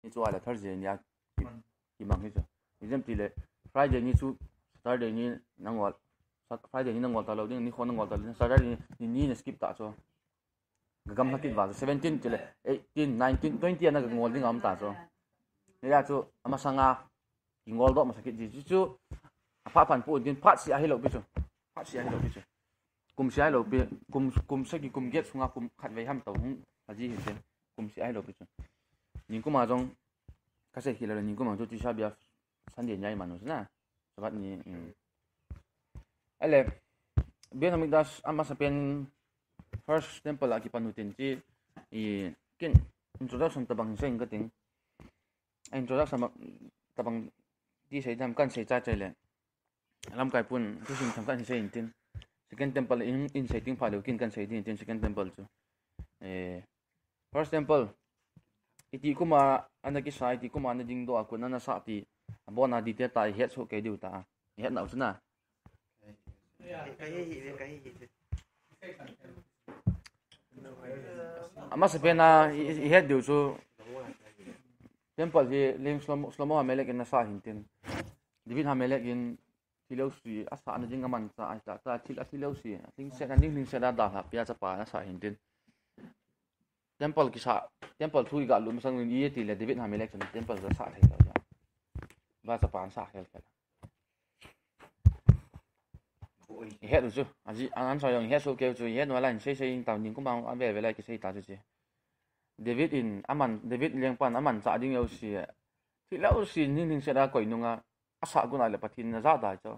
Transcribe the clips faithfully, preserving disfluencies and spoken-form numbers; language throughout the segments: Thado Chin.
Ni chu a le Thursday ni a ki, ki mang hi chu. Exam ti le Friday ni chu Saturday ni nangol. Sat-, Friday ni nangol ta lo ding, ni kho nangol ta lo ding, Saturday ni, ni, ni na skip ta chu. Ga gam ha kit va chu seventeen ti le eighteen, nineteen, twenty ana ga ngol ding a um ta chu. Ni a chu amasanga ki ngol doh masa kit ji chu chu. A phat phan pu din phat si a hi lo pi chu. Phat si a hi lo pi chu. Kum si a hi lo pi, kum, kum sagi kum get sunga kum khat vei ham to hung a ji hin tin. Kum si a hi lo pi chu. Ning kum a jong ka sei khi lo le ning kum a chu ti sa bia Sunday ni a i man u chu na. Sabbath ni. Mm. Ale, Beit Hamikdash amasa pen first temple a kipan u tin chi i kin introduction tabang sei ka ting. Introduction ma-, tabang ti sei dam kan sei cha chai le. Lamkai pun, tu sing tham kan sei in tin. Second temple in, in sei ting pha leu kin kan sei din tin second temple chu. Eh, first temple. Iti kuma ana kisa, iti kuma ana ding doh a kun ana sa ti. Abon a detail ta i het so kei diu ta. I het nau chu na. Ka hi hi ve, ka hi hi ve. Amasa pen a i, i het diu chu temple hi ling Shlomo, Shlomo Hamelech in ana sa hin tin. David Hamelech in thilou si, a sa na ding a man sa, a sa ta thil a thilou si, a thing set, a ding thing set a da ha pia chapa ana sa hin tin. Temple kisa, temple thu i ga lu masang in i ti le David Hamelech chun temple za sa thei lo ja. Ba chapa ana sa khel khel. I het u chu, a ji, an, an sa jong i het so keu chu, i het nu a la in sei sei in tau ning kuma a vel vel a ki sei ta chu chi. David in, aman, David lengpan, aman cha ding eu si, thilou si, ning ning set a koi nunga, a sa gun a le Pathen in a ja da chu.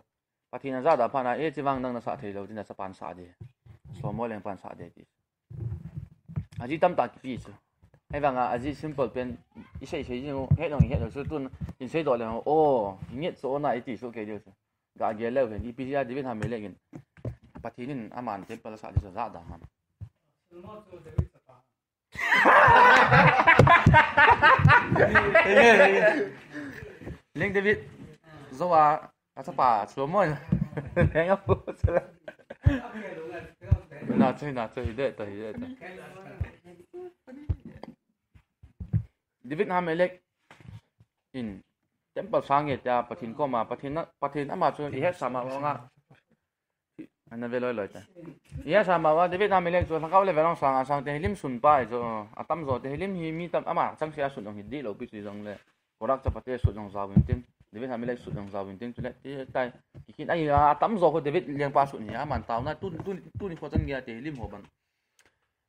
Pathen in a ja da phat na, e chi vang nang na sa thei lo, tin a chapa ana sa di. Shlomo lengpan sa di ti. A ji tam ta kipi chu. Hei vang a, a ji simple pen, i sei sei jing u, het nong i het nong chu tun, in sei doh le, o, nget so na i ti so kei diu chu. Ga gel leu hen, ipi a David Hamelech in. Pathen in aman temple a sa di chu ja da ham. Ling David. Zo a, a chapa, Shlomo. Leng a pu, sala. Na, chui, na, chui, hi de ta, hi de ta. David Hamelech in temple sang e tia Pathen koma, Pathen na, Pathen ama chu i het sa ma vang a. Ana ve loi loi ta. I het sa ma va, David Hamelech chu lhagao le vel ong sang a sang Tehillim sun pa i chu, a tam jo Tehillim hi mi tam ama chang sia sun ong hi di lo pi chu jong le. Korach chapa te sun ong jao in tin. David Hamelech sun ong jao in tin chu le. Ti tai. Ki khin ai a tam jo ko David lengpa sun hi a man tau na tu, tu, tu ni ko chan gei Tehillim ho ban.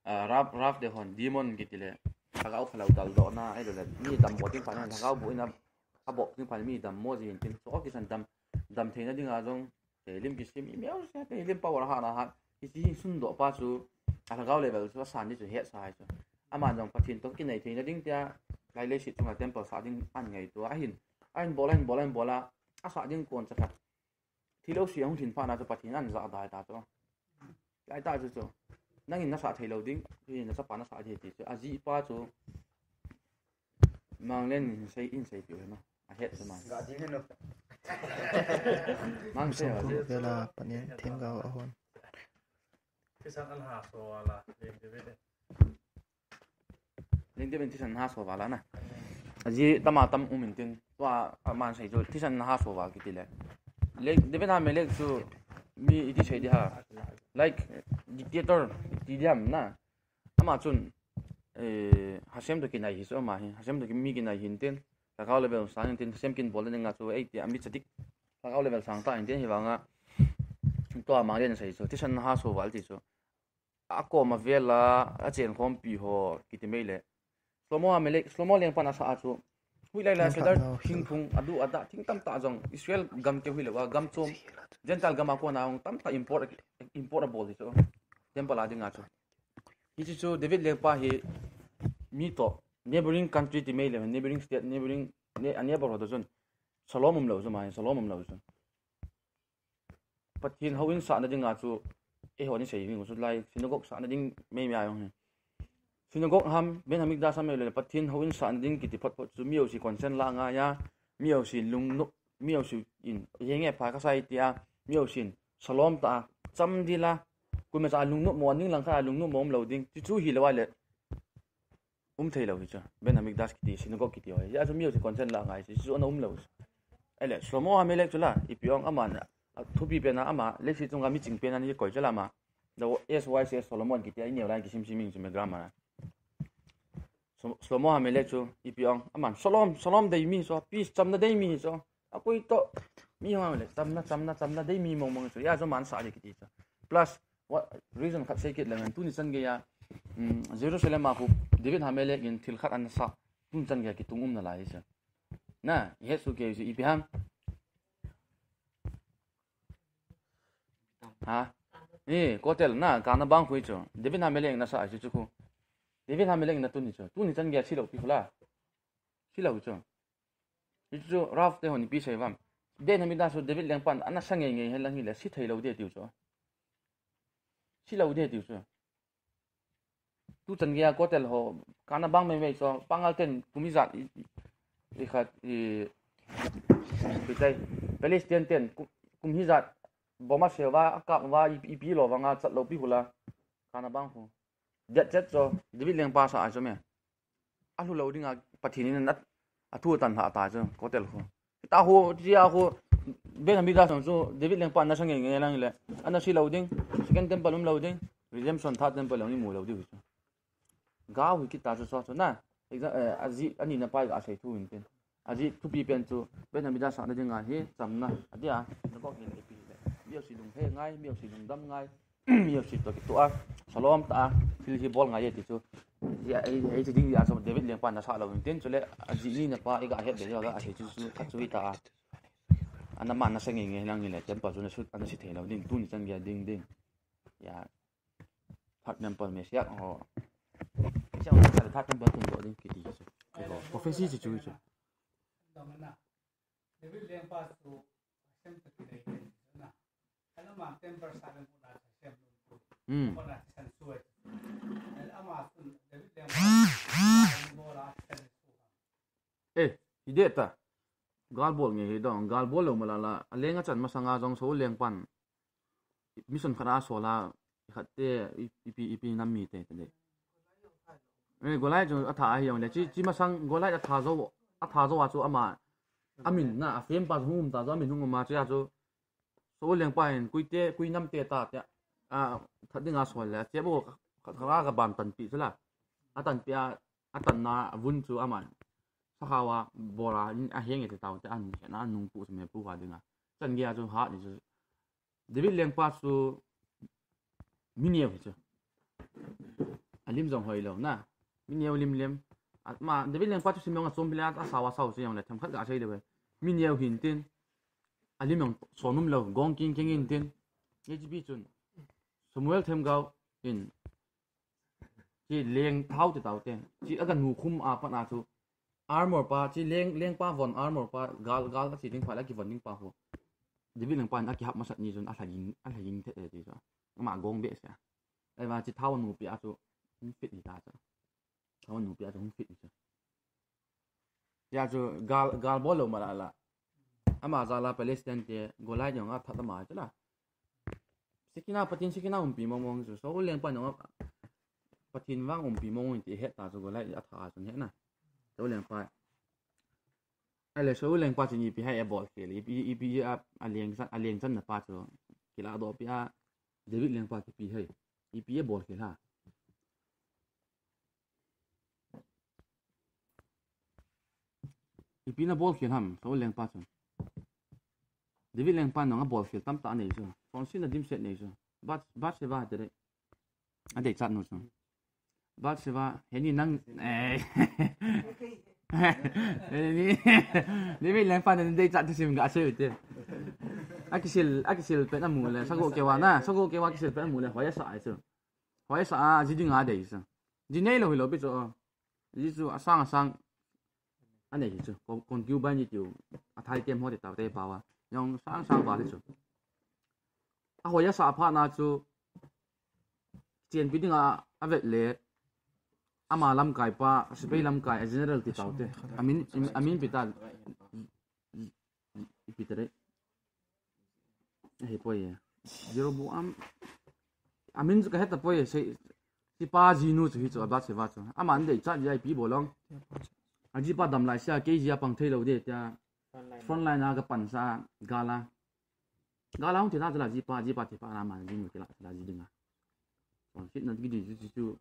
Ah, Rav, Rav de hon, demon kiti le, lhagao phalou dal doh na, ai lo le, mi dammo ding phat na, lhagao bu ina, a bop ding phat mi dammo ji hin tin, so kisan dam, dam theina ding a jong, Tehillim kisim, i meu se, Tehillim power ha na ha, i ji sun doh pa chu, a lhagao level chu, a san ni chu het sa hai chu. Aman jong Pathen to kinai theina ding tia, lai leiset chunga temple sa ding an ngaitua, ahin, ahin bol, ahin bol, ahin bol a, a sa ding kon cha khat. Thilou si a hung lhin phat na chu Pathen in ana ja da ta chu. Lai ta chu chu. Nangin na sa thei lo ding, hi na chapa na sa thei ti chu. A ji pa chu. Mang len in sei, in sei piu hena. A het chu mang. Ga ding heno. Mang sei a ji. Vela panin themgao a hon. Thisan an ha so wala, Ling David. Ling David thisan ha so wala na. A ji tam a tam um in tin. Tua a man sei chu thisan ha so wa kiti le. Ling David Hamelech chu mi iti sei di ha. Like dictator ti di ham na. Ama chun, eh, Hashem to kinai hi chu ama hi. Hashem to ki-, mi kinai hin tin. Lhagao level sang in tin. Hashem kin bol ding a chu ei ti a mi tzadik. Lhagao level sang ta in tin hi vang a. Tua mang len sei chu. Thisan ha so wal ti chu. A kom a vel a, a chen khompi ho, kiti mai le. Shlomo Hamelech, Shlomo lengpan a sa a chu. Hui lai la, Lengpan Seder, no, thingphung, a du, a da, thing tam ta jong, Israel gam keu hi lo a, gam chom, Gentile gam a kona hung tam ta import, import a bol hi chu. Temple a ding a chu. Hichi chu David lengpa hi, mi to, neighboring country ti mai le, neighboring state, neighboring, ne-, a neighbor ho to chun. Shalom um lo chu mai, shalom um lo chu. Pathen houin sahna dinga chu, eiho ni sei ding chu lai, synagogue sahna ding mai mai a jong hi. Synagogue ham, Beit Hamikdash ham le Pathen houin sahna ding kiti phot phot chu mi jouse consent la ngai a, mi jouse lungnop, mi jouse in, henge pha kasah e tia, mi jouse in, shalom ta a, chamdil a, koima cha lungnop mo, aning lang khat a lungnop mo um lou ding, ti chu hi lou a le. um thei lou hi chu. Beit Hamikdash kiti, synagogue kiti ho hi. Hijeh chun mi ho chu conscience la ngai chu, chu ana um lou chu. Ahile, Shlomo HaMelech chu la, ipi ong aman, a thupi pen a ama, leiset chunga miching pen a ni koi chu la ama. The S Y C S Solomon kiti a, i neo lai kisim sim ing chu me grammar a. Shlo-, Shlomo HaMelech chu, ipi ong, aman, Shalom, Shalom dei mi chu, peace, chamna dei mi chu. Akoi toh, mi ho le, chamna, chamna, chamna dei mi mong mong chu. Hijeh chun aman sa le kiti chu. Plus, what, reason khat sei kit leng, tuni chan geiya, um, Jerusalem a khu, David HaMelech in thil khat ana sa, tuni chan geiya kitung um nalai chu. Na, i het soh kei chu, ipi ham. Ha? Eh, Kotel na, Karnaval khu chu. David HaMelech in ana sa chu chu khu. David HaMelech in ana tun hi chu. Tuni chan geiya si lou pi khu la. Si lou chu. Hichu Rav te hon ipi sei uvam. Beit Hamikdash chu David lengpan ana sa ngei ngei hen lang hile si thei lou ding tiu chu. Si lou ding tiu chu. Tu chan geiya Kotel ho, Karnaval mei mei chu, pangal ten kum ijat i, i, i khat, i, ipi tai, Palestine ten ku-, kum ijat, bomb asel uva, akap uva, i, ipi lou vanga chat lou pi khu la, Karnaval khu. Date chet chu, David lengpa sa a chu me. Alhu lou dinga Pathen in a, athu atan lha ta chu, Kotel khu. Hita khu, chia khu, Beit Hamikdash chu, David lengpa ana sa ngei ngei lang le. Ana si lou ding, second temple um lou ding, redemption third temple jong imu lou ding chu. Gau hi kita chu so chu na. Exa-, eh, ajeh, ani na pai ga sei thu in tin. Ajeh thupi pen chu, Beit Hamikdash sahna dinga hi, chamna, adia, na ko hin ipi le. Mi ho si lung he ngai, mi ho si lung dam ngai. Mi ho si toh kitoh a, Shalom ta a, thil hi bol ngai e ti chu. Hijeh, hijeh, hijeh ding a chu David lengpa ana sa lou in tin chule, ajeh ni na pa i ga het be ga a sei chu chu khat chu hita a. Ana man ana sa ngei ngei lang hile, temple chu ana sut, ana si thei lou ding, tuni chan geiya ding ding. Ya. Third temple Messiah ho. Messiah ho third temple tun doh ding kiti chu. Prophecy chu chu chu. David lengpa chu Hashem toh kinai pen chu na. Ahile aman temple sa leng kona Hashem lung pu. Hmm. Kona Hashem suai. Ahile ama chun David lengpa bol a Hashem suai. Eh, hi deh ta. Gal bol nge hi dong, gal bol lou mala la. Aleng achan masanga jong Saul lengpan. Mission khat a sol a, khat te, i-, ipi, ipi nam mi te, te de. Eh, Goliath chu atha ahi jong le, chi, chi masang Goliath atha jou, atha jou a chu ama, amin na, a fame pa chu hung um ta chu, amin hung um a chu a chu, Saul lengpa in, kui te, kui nam te ta te, a, that ding a sol le, che bo, kha, kha, kha ban tan pi chu la, a tan pi a, a tan na, a vun chu ama, sakhaw a, bol a, in a heng e te tau te, an, an nung pu chu me pu va ding a, chan geiya chu hat ni chu, David lengpa chu mi neo hi chu. Alim jong hoi lou na. Mi neo lim lim. Ama David lengpa chu sim jong achom pile asao asao chu jong le themkhat ga sei le ve. Mi neo hin tin. Alim jong sonum lou gong king king in tin. Hiche pi chun. Samuel themgao in. Chi leng thao ti tau te. Chi aga nu khum a pat a chu. Armor pa, chi leng, lengpa von armor pa, gal, gal a chi ding phat a kivon ding pa khu. David lengpa in akihap masat ni chun alha ging, alha ging the ti chu. Ama gong be se. Ahivang chi thao nu pi a chu, hung fit ni ta chu. Thao nu pi a chu, hung fit ni chu. Tia chu gal, gal bol lou mala la. Ama jal a Palestine te, Goliath jong athat ama chu la. Sikina Pathen, sikina umpi mong mong chu. Saul lengpa jong Pathen vang umpi mong mong ti het ta chu Goliath atha a chun he na. Saul lengpa. Ahile Saul lengpa chun ipi hai abol khel. Ipi, ipi a, aleng chan, aleng channa pa chu. Kila doh pi a David lengpa kipe hai. Ipi abol khel ha. Ipi na bol khel ham, Saul lengpa chu. David lengpa nang a bol khel tamtah anei chu. Chonsetna dimset nei chu. Bat, Bathsheba te dei. Adeichat nu chu. Bathsheba, heni nang, eh. Heni, David lengpa nang deichat thu sim ga sei u te. Akisil, akisil pen amu le, sago kewa na, sago kewa kisil pen amu le, hoi asa ai chu. Hoi asa a, ji ding a dei chu. Ji nei lou hi lou pi chu. Ji chu asang asang. Anei hi chu. Con-, concubine ji tiu. A Thai tem ho te tau te pau a. Jong sang sang val hi chu. Ahoi asa phat na chu. Chenpi ding a, avet le. Ama lamkai pa, sepai lamkai, a general ti tau te. Amin, amin pi ta. Ipi ta dei. Ahi poi e. Jeroboam. Amin chu ka het ta poi e. Sei, Hichepa jinu chu hichu, Bathsheba chu. Aman deichat jeh a ipi bol ham. Ajipa dam laisea, kei jeh a pang thei lou ding tia. Frontline a kapan sa, gal a. Gal a hung thi na chu la jipa, jipa thi phat na aman jinu kilah chu la ji ding a. Chonsetna kiti chu, chu, chu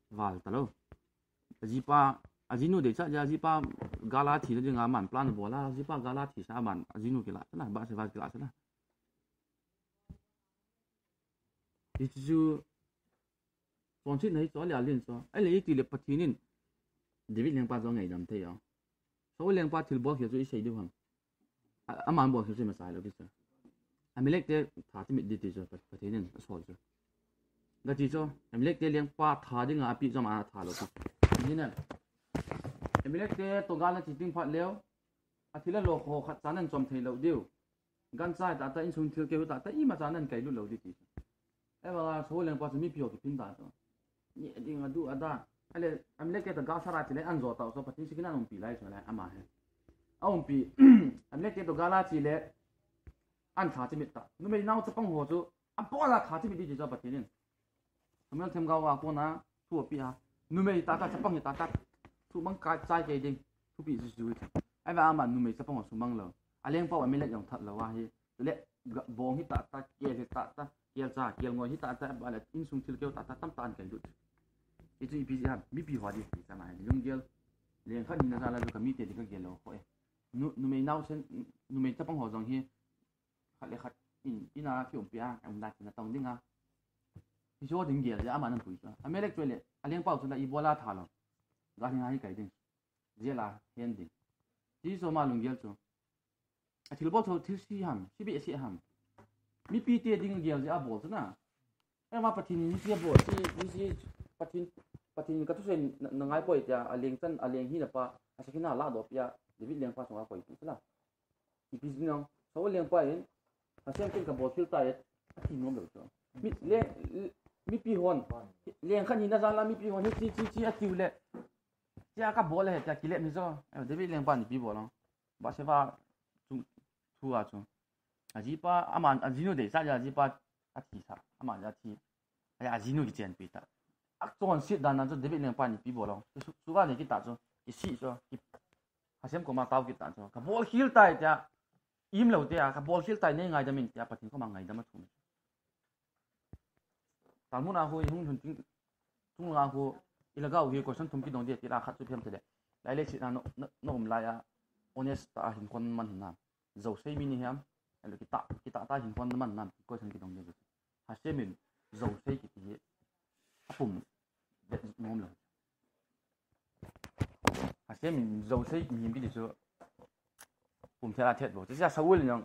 val talou. Ajipa, ajinu deichat jeh a jipa gal a thi na ding a aman plan abol a, jipa gal a thi sa aman, ajinu kilah chu na, Bathsheba kilah chu na. Hichu chu, chonsetna hi chu alia lin chu. Ahile itile Pathen in David lengpa chu angaidam thei a. Saul lengpa thilbol khel chu isei diu ham. A, aman bol khel chu imacha lou ding chu. Amalek te tha chimit ding ti chu, Pa-, Pathen in asol chu. Kati chu, Amalek te lengpa tha ding a apeh chu aman atha lou ti chu. Hina. Amalek te toh gal a che ding phat leu, athil alo ho khat cha nan chom thei lou diu. Gancha tahtah, insung thilkeu tahtah, imacha nan kailut lou ding ti chu. Ahivang a Saul lengpa chu mipi ho kiphin ta chu. Neh ding adu ada. Ahile, Amalek te toh gal sara che le an jo tau chu, Pathen seikhin a umpi lai chu le, ama hi. Aumpi, Amalek te toh gal a che le, an tha chimit ta. Numei nao chapang ho chu, abol a tha chimit ding ti chu Pathen in. Samuel themgao a kona thu apeh a. Numei tahtah, chapang hi tahtah. Thu mang ka chai kei ding. Thupeh chu chu hi. Ahivang a aman numei chapang ho sumang lou. Alengpa u Amalek jong that lou ahi. Chule, ga-, bong hi tahtah, kel hi tahtah, kelcha, kelngoi hi tahtah, ahile insung thilkeu tahtah, tamtah an kailut. Hichu ipi jeh ham, mipi ho ding ti chu ahi. Lunggel, leng khat hina jal a chu kamite ding kagel lou kho e. Nu-, numei naosen, numei chapang ho jong hi, khat le khat in, in a kiumpi a, aum dan natong ding a. Hichu ding gel jeh a aman apui chu. Amalek chu le, alengpa u chu la ibola tha lou. Gal hi ngai kai ding. Jail a hen ding. Hichu ama lunggel chu. Athilbol chu thilse ham, se behseh ham. Mipi te ding gel jeh a bol chu na. Ama Pathen in hiche abol, hiche, hiche Pathen, Pathen in kathusei na, na ngai poi tia, aleng chan, aleng hina pa, aseikhin a ladoh peh a, David lengpa chunga koipeh chu la. Ipi jeh ham, Saul lengpa in, Hashem ken kabol khel tai, ati nom lou chu. Mi, le, le, mipi hon, leng khat hina jal a mipi hon, hiche, hiche, hiche atiu le. Tia kabol le, tia kilep hi chu. David lengpa in ipi bol ham. Bathsheba chu, thu a chu. Ajipa, aman, ajinu deichat jeh a ajipa athi sa, aman athi. Ahile ajinu kichenpi ta. Achonset dan a chu David lengpa in ipi bol ham. Chu, chu, chu ga nei kit ta chu. Kisih chu. Ki, Hashem koma tao kit ta chu. Kabol khel tai tia. Im lou tia, kabol khel tai, nei ngaidam in tia, Pathen koma ngaidam athum. Talmud a khu ihung lhun teng, chunga khu, ilhagao hi question thum kidong ding ati la khat chu ipi ham tile. Lai le chit na no, no, na um lai a, honest tah a hinkho naman hinam. Jousei mi nahi ham, ahile kitah, kitah tah a hinkho naman hinam, question kidong ding. Hashem in jousei kiti hi apum det nom lou. Hashem in jousei mihem kiti chu pum thei a thet bou. Chuche a Saul in jong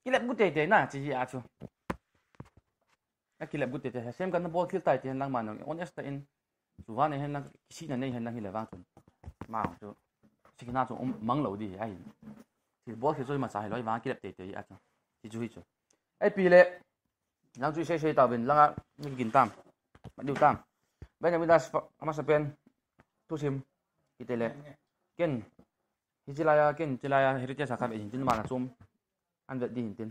kilep gu teitei na, chuche a chu. Akilep gu teitei. Hashem kana bol khel tai ti hen lang, ama jong honest tah in. Chu vang nei hen lang, kisihna nei hen lang hile vang chun. Ama jong chu seikhin a chu um mang lou ding ahi. Thilbol khel chu imacha hilou, ahivang kilep teitei a chu. Hichu hichu. Ipi le. Nang chu isei sei tauvin, langa, na kigin tam. Mat diu tam. Ben Amidas pa, amasapen, thusim, kiti le. Ken, hiche laiya, ken, hiche laiya, heritage a kave hin tin, mana chom. An vet ding hin tin.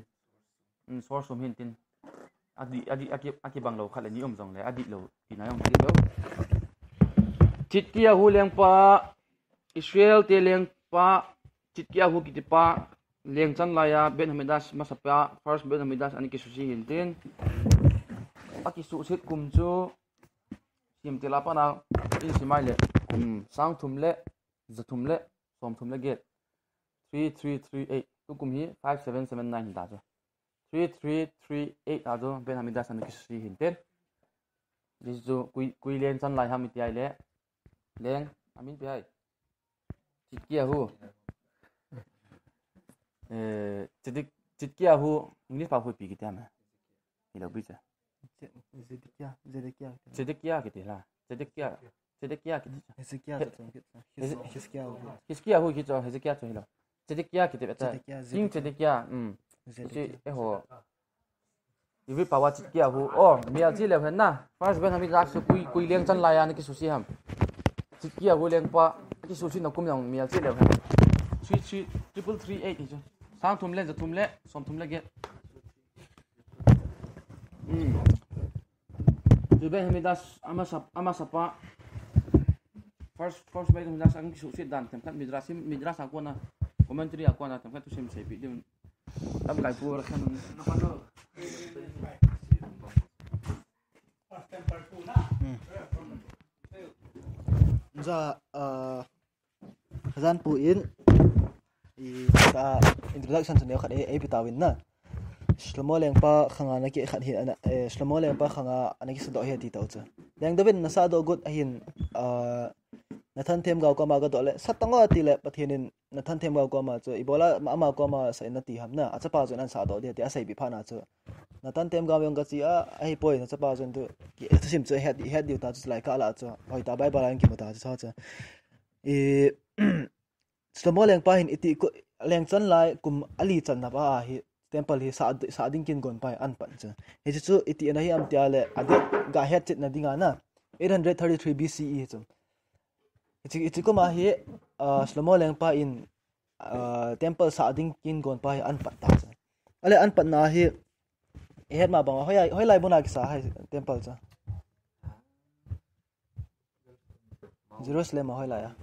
An source um hin tin. Adih, adih, aki, akibang lou khat le ni um jong le, adih lou, tina jong adih lou. Chidkiyahu lengpa, Israel te lengpa, Chidkiyahu kitipa, leng chan laiya, Ben Hamidas masapa, first Ben Hamidas ana kisuhset hin tin. Akisuhset kum chu, sim tila pana, in simai le, kum sang thum le, ja thum le, som thum le get. Three three three eight. Tukum hi five seven seven nine hin ta chu. Three three three eight a chu, Ben Hamidas ana kisuhset hin tin. Hichu, koi, koi leng chan lai ham iti ahile. Leng, amin ipi ham. Chidkiyahu. Eh, Chidik, Chidkiyahu, English pao khu ipi kiti ham. Hilou pi chu. Ze-, Zedekiah, Zedekiah. Zedekiah kiti la. Zedekiah. Zedekiah kiti chu. Hezekiah He-, chu, chu, Heze-, Hezekiah. Hizkiyahu kiti chu, Hezekiah chu hilou. Zedekiah kiti beta. Zedekiah, King Zedekiah. Zedekiah, um. Zedekiah. Hiche, eiho. Ivit pao a Chidkiyahu. Oh, mial chi leu hen na. First Ben Hamidas chu koi, koi leng chan laiya ana kisuhset ham. Chidkiyahu lengpa, kisuhsetna kum jong mial chi leu hen. Three three, triple three eight hi chu. Sang thum le, ja thum le, som thum le get. Hmm. Beit Hamidrash amasa, amasapa. First, first Beit Hamidrash ang kisuhset dan themkhat Midrash, Midrash a kona, commentary a kona themkhat thusim seipi diu. Lamkai pu ra khan. Hmm. Ja, uh, Khazanpu in, i, ka introduction chu neokhat ei, eipe tauvin na. Shlomo Lengpa khanga ana kikhat hi, ana, eh, Shlomo Lengpa khanga ana kisadoh hi ati tau chu. Lengdoh vin nasadoh got ahin, ah, Nathan Themgao koma gadoh le, sat tango ati le, Pathen in Nathan Themgao koma chu, ibola ama, ama koma sa in nati ham na, achapa chu ana sadoh ding ati aseipi phat na chu. Nathan Themgao jong kachi a, ahipoi, nachapa chun tu, ki, thusim chu het, het diu ta chu, lai kah la chu, hoitah Bible a kimu ta chu, chu. I, Shlomo Lengpa hin iti ko, Lengchan lai kum ali channa pa a hi temple hi sa, sa ding kin gon pa hi ana pat chu. Hichu chu iti ana hi am tia le, a date ga hetchetna dinga na, eight hundred thirty-three B C E chu. Hichi, hichi kum a hi, ah, Shlomo Lengpa in, ah, temple sa ding kin gon pa hi ana pat ta chu. Ale ana patna hi, i het ma bang, hoilai, hoilai mun a kisa hai temple chu. Jerusalem a hoilai a.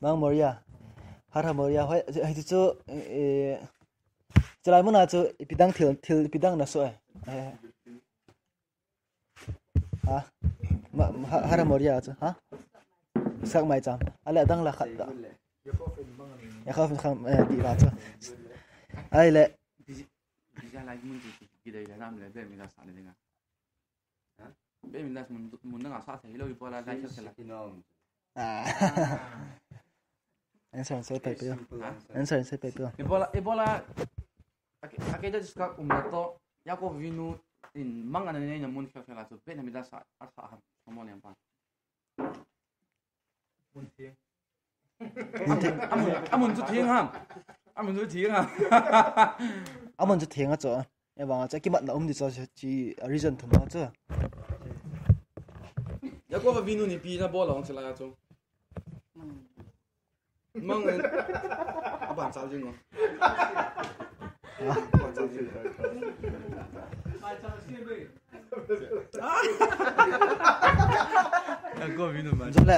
Mount Moriah. Har HaMoriah, hoi, hichu chu, eh, chulai mun a chu, ipi dang thil, thil ipi dang ana soh e. Eh. Ha? Ma, ha, Har HaMoriah chu, ha? Yitzhak maicham. Ale adang la khat ta. Yaakov in kham, eh, ti la chu. Ahile. Beit Hamidrash mun, mun dang a sa thei lou, ibola lai thei la. Ah. Answer, answer, pai pai. Simple answer. Answer, answer, pai pai. Ibola, ibola, ake, ake da jiska umna to, Yaakov Avinu in mang ana nei na mun kha kha la chu, Beit Hamidrash a, a sa ham, Shlomo Lengpa. Mun theng. Mun theng. Amun, amun chu theng ham. Amun chu theng ham. Amun chu theng a chu. Evang a chu, kimatna um di chu, chi, a reason thum a chu. Yaakov Avinu nipi na bol a hung sila chu. Mang. Aban chal jing o. Aban chal jing o. Yaakov Avinu man. Jom le.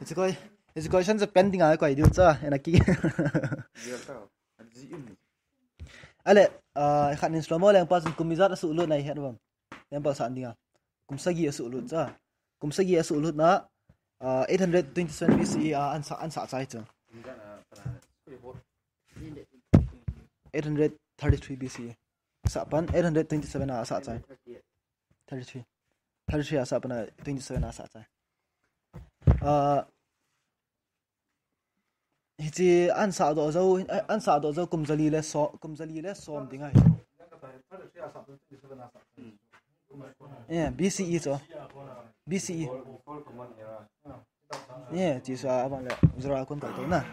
Hichi koi, hichi koi san sa pending a koi diu cha, ena ki. Ale, ah, khat nin Shlomo Lengpa chun kum ijat asuhlut na i het uvem. Temple san dinga. Kum sagi asuhlut cha. Kum sagi asuhlut na, ah, eight hundred twenty-seven B C E a ana sa, ana sa chai chu. Eight hundred thirty-three B C E. Sa pan eight hundred twenty-seven a sa chai. Thirty-three. Thirty-three a sa pan twenty-seven a sa chai. Ah, Hichi ana sadoh jou, ana sadoh jou kum jali le so, kum jali le som ding ahi. Eh, B C E chu. B C E. Eh, chi sa aban le zero a kon kai to na.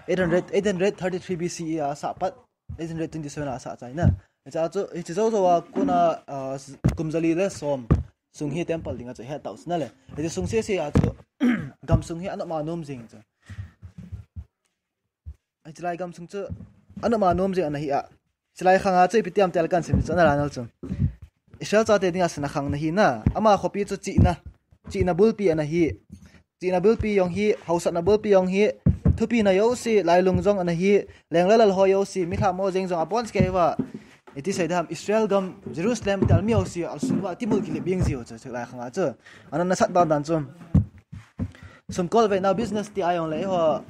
Eight hundred, eight hundred thirty-three B C E a sa pat, eight hundred twenty-seven a sa chai na. Hicha chu, hichi jou jou a kona, ah, kum jali le som sung hi temple ding a chu het tau sina le. Hichi sung sese a chu, gamsung hi ana ma nom jing chu. Hichi lai gamsung chu ana ma nom jing ana hi a. Hichi lai khang a chu ipi tiam tel kan sim chu ana la nal chu. Israel chate dinga sana khang ana hi na. Ama khopi chu chihna. Chihna bulpi ana hi. Chihna bulpi jong hi, hausatna bulpi jong hi. Thupina jouse, lailung jong ana hi. Leng le lal ho jouse, mi lhamo jeng jong abon kei va. Iti sei dam Israel gam Jerusalem tel mi jouse, alsung va timul kilip jing jiu chu, hichi lai khang a chu. Ana nasat dan dan chu. Sumkol ve na business ti a jong le ho.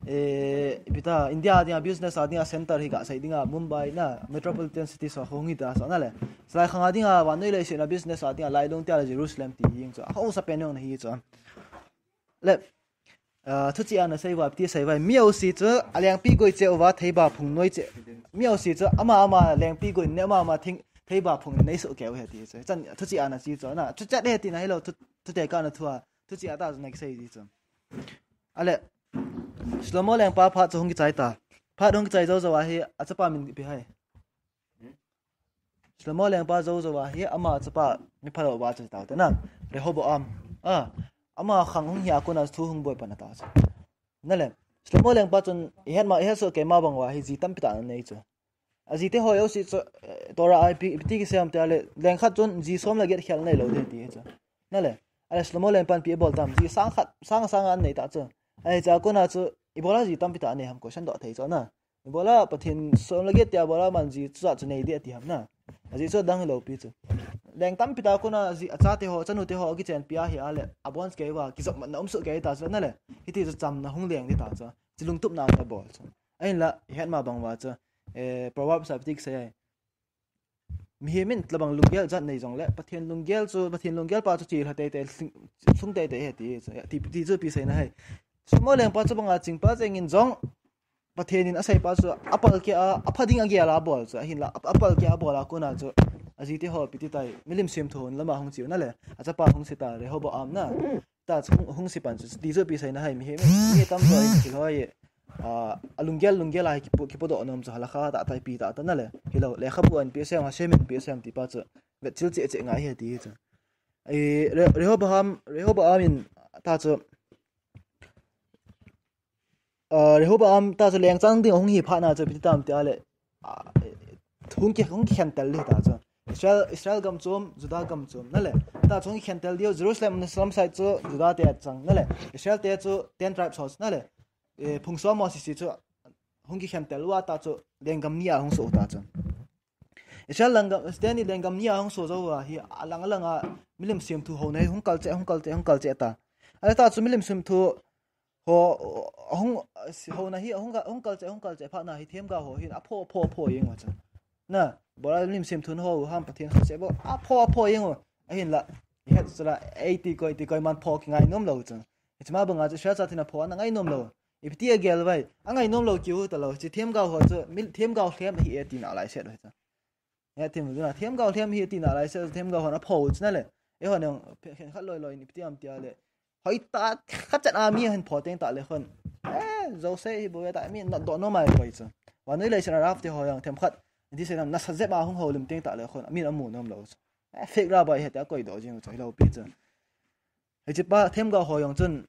Eh, ipi ta, India dinga business a dinga center hi kasei dinga Mumbai na, metropolitan city so hung hi ta so na le. Hichi lai khang a dinga vannoi leiset na business a dinga lailung tia le Jerusalem ti jing chu. Ahausa pen jong ana hi chu. Le, ah, thuchih ana sei uva, ti sei uva, mi jouse chu, alengpi goi cheh uva, theiba phung noi cheh. Mi jouse chu, ama, ama, lengpi goi ne, ama, ama, thing, theiba phung nei soh keu ahi ti chu. Chan, thuchih ana chi chu, na, thuchih ahi tina hilou, thu, thuteka na thua, thuchih a ta chu nei sei ji chu. Ale, Shlomo Lengpa phat chu hung kichai ta. Phat hung kichai jou jou a hi, achapa min ipi ham. Shlomo Lengpa jou jou a hi, ama chapa mi phalou va chu tau te na. Rehoboam. A, ama khang hung hia kona thu hung boi pan a ta chu. Na le, Shlomo Lengpa chun, i het ma, i het soh kei ma bang uva hi, ji tampi ta ana nei chu. Ajite ho jouse chu, eh, Torah a ipi, ipi ti kisei ham tia le, leng khat chun ji som le get khel nei lou ding ti chu. Nale, ale Solomon lengpan ipi abol tam, ji sang khat, sang sang a anei ta chu. Ahi cha kona chu, ibola ji tampi ta anei ham question doh thei chu na. Ibola Pathen som le get tia bola man ji chu chu nei ding ati ham na. Ajeh chu adang hilou pi chu. Leng tampi ta kona ji achate ho, achanute ho kichenpi ahi a le, abon kei uva, kijopmatna um soh kei ta chu nale. Hiti chu chamna hung leng ding ta chu. Chi lungtup na abol chu. Ahinla, ihet ma bang uva chu. Eh, Proverbs a ipi ti kisei ai. Mihem in tabang lunggel jat nei jongle, Pathen lunggel chu, Pathen lunggel pa chu chilha teitei, lhung, lhung teitei ahi ti, ti, ti chu ipi seina ham. Solomon lengpa chu banga chingpa chengin jong, Pathen in aseipa chu apalkeh a, apha ding agel a abol chu, ahinla, ap-, apalkeh a abol a kona chu, ajite ho ipi ti tai, milim semthu hon lama hung che u nale, achapa hung se ta, Rehoboam na. Ta chu hung, hung se pan chu, ti chu ipi seina ham, mihem, mi tamjo in thil ho hi, ah, alunggel, lunggel a hi kipu, kipudoh nom chu, halakha tah tah, ipi tah tah nale. Hilou, lekhabu a ipi asei ham, Hashem in ipi asei ham ti pa chu, vetchil cheh cheh ngai ahi ti chu. I, Re-, Rehoboam, Rehoboam in ta chu, ah, Rehoboam ta chu lengchang ding ahung hi phat na chu ipi ti tam tia le, ah, hung ki, hung kikhen tel ding ta chu. Israel, Israel gam chom, Judah gam chom, nale. Ta chu hung kikhen tel diu, Jerusalem, Jerusalem side chu Judah te achang, nale. Israel te chu ten tribes ho, nale. Eh, phung som mo sisi chu hung kikhen tel uva ta chu lenggam ni a hung so ta chu. Israel lenggam, Israel ni lenggam ni a hung so jou uva hi alang alang a milim semthu ho nei hung kal cheh, hung kal cheh, hung kal cheh ta. Ale ta chu milim semthu ho, hung, ho na hi, hung, hung kal cheh, hung kal cheh phat na hi themgao ho hin apho, apho, apho jeng u chu. Na, bola milim semthu ho, ham Pathen ho se bo, apho, apho jeng u. Ahinla, ihet chu la, eiti koi, ti koiman pho kingai nom lou chu. Hiche ma banga chu Israel chaten apho ana ngai nom lou. Ipi ti agel uva, angai nom lou kiu ta lou. Hiche themgao ho chu, mi, themgao lhem ahi e tina lai set u chu. He themgao lhem ahi e tina lai set, themgao hon apho u chu nale. Eiho nang, phe, khen khat loi loi in ipi ti ham tia le. Hoi ta, khat chan a mi ahin pho teng tah le khun. Eh, jouse hi bou ve ta, mi natdoh nom ahi koi chu. Vannoi leiset a rabbi te ho jong themkhat, ti sei nam nasa jep a hung houlim teng tah le khun, amin amu nom lou chu. Eh, fake rabbi ahi tia koi doh jing u chu, hilou pi chu. Hiche pa themgao ho jong chun,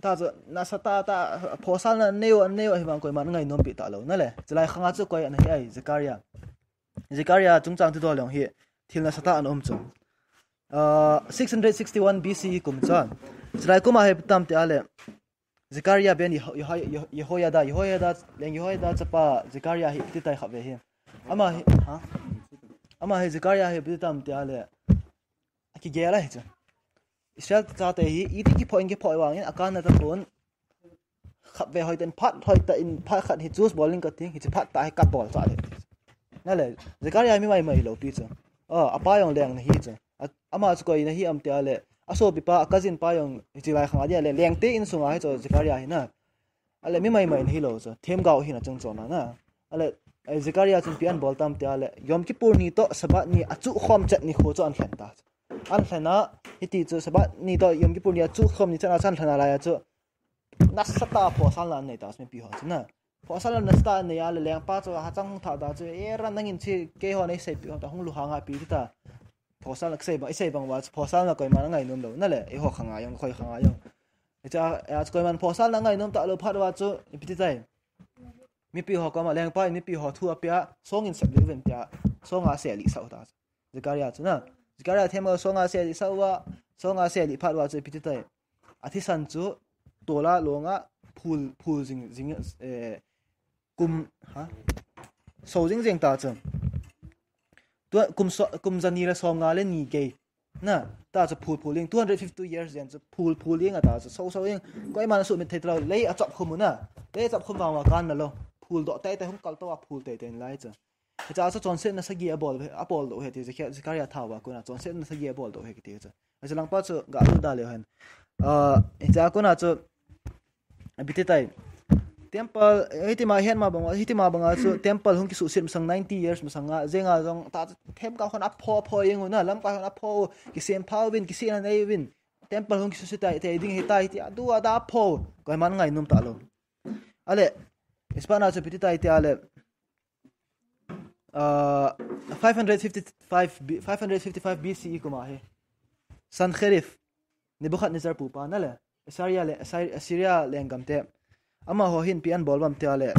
ta chu, nasa tah tah, phosalna nei u, nei u, ahivang koiman angai nom pi ta lou, nale. Chulai khang a chu koi ana hi ai, Zechariah. Zechariah chungchang thudol jong hi, thil nasa tah ana um chu. Ah, six hundred sixty-one B C kum chu. Chulai kum a hi ipi tam tia le, Zechariah ben Yeho-, Yeho-, Yeho-, Jehoiada, Jehoiada, leng Jehoiada chapa Zechariah hi ipi ti tai kha ve hi. Ama hi, ha? Ama hi Zechariah hi ipi ti tam tia le, akigel ahi chu. Israel chate hi, iti kipho in kipho vangin, akanna tapon, khat ve hoiten phat hoitah in phat khat hi choose bol ing kati, hiche phat tah hi kabol cha ahi. Nale, Zechariah mi maimai lou pi chu. Oh, apa jong leng ana hi chu. A, ama chu koi ana hi ham tia le, asopi pa, a cousin pa jong hiche lai khang a dia le, lengte insunga hi chu Zechariah hi na. Ale mi maimai ana hilou chu, themgao hin achung chon a na. Ale, eh, Zechariah chun ipi ana bol tam tia le, Yom Kippur ni toh Sabbath ni achuh khom chet nikho chu ana lhen ta. Ana lhen a, hiti chu Sabbath ni toh Yom Kippur ni achuh khom ni chet a chu ana lhen a lai a chu, nasa tah a phosalna anei ta chu mipi ho chu na. Phosalna nasa tah a anei a le lengpa chu hachang hung thah ta chu, "E ran nangin hiche keiho nei seipi ho ta hung lunghang a ipi ti ta." Phosalna kisei bang, isei bang uva chu phosalna koiman angai nom lou, nale, eiho khang a jong, koi khang a jong. Hiche a, a chu koiman phosalna angai nom ta lou phat uva chu, ipi ti tai. Mipi ho koma lengpa in mipi ho thu apeh a, song in sep lih uvin tia, song a asei lih sah u ta chu. Zechariah chu na. Zechariah themgao song a asei lih sah uva, song a asei lih phat uva chu ipi ti tai. Athisan chu tola long a phul, phul jing, jing, eh, kum, ha? So jing jing ta chu. Tua kum so, kum jani le som nga le ni gei. Na, ta chu phul phul jing, two hundred fifty-two years jen chu phul phul jing a ta chu, so so jing. Koiman asumit thei ta lou, lei achop khum u na. Lei achop khum vang uva kan na lou. Phul doh teitei hung kal tou a phul teitei in lai chu. Hiche a chu chonsetna sagi abol, abol doh ahi ti, Zechariah thao a kona chonsetna sagi abol doh ahi kiti chu. Hiche lang pa chu ga lut da leu hen. Ah, hiche a kona chu, ipi ti tai. Temple, hiti ma het ma bang, hiti ma banga chu temple hung kisuhset masang ninety years masang a, jeng a jong ta themgao hon apho, apho jeng u na, lamkai hon apho, kisem pha uvin, kisem na nei uvin. Temple hung kisuhset tai, tei ding ahi tai, ti a du a da apho, koiman angai nom ta lou. Ale, Hispana chu ipi ti tai tia le, ah, five hundred fifty-five B-, five hundred fifty-five B C E kum a hi. Sanherib, Nebuchadnezzar pupa na le, Assyria le, Assyri-, Assyria lenggam te. Amaho hin ipi ana bol uvem tia le,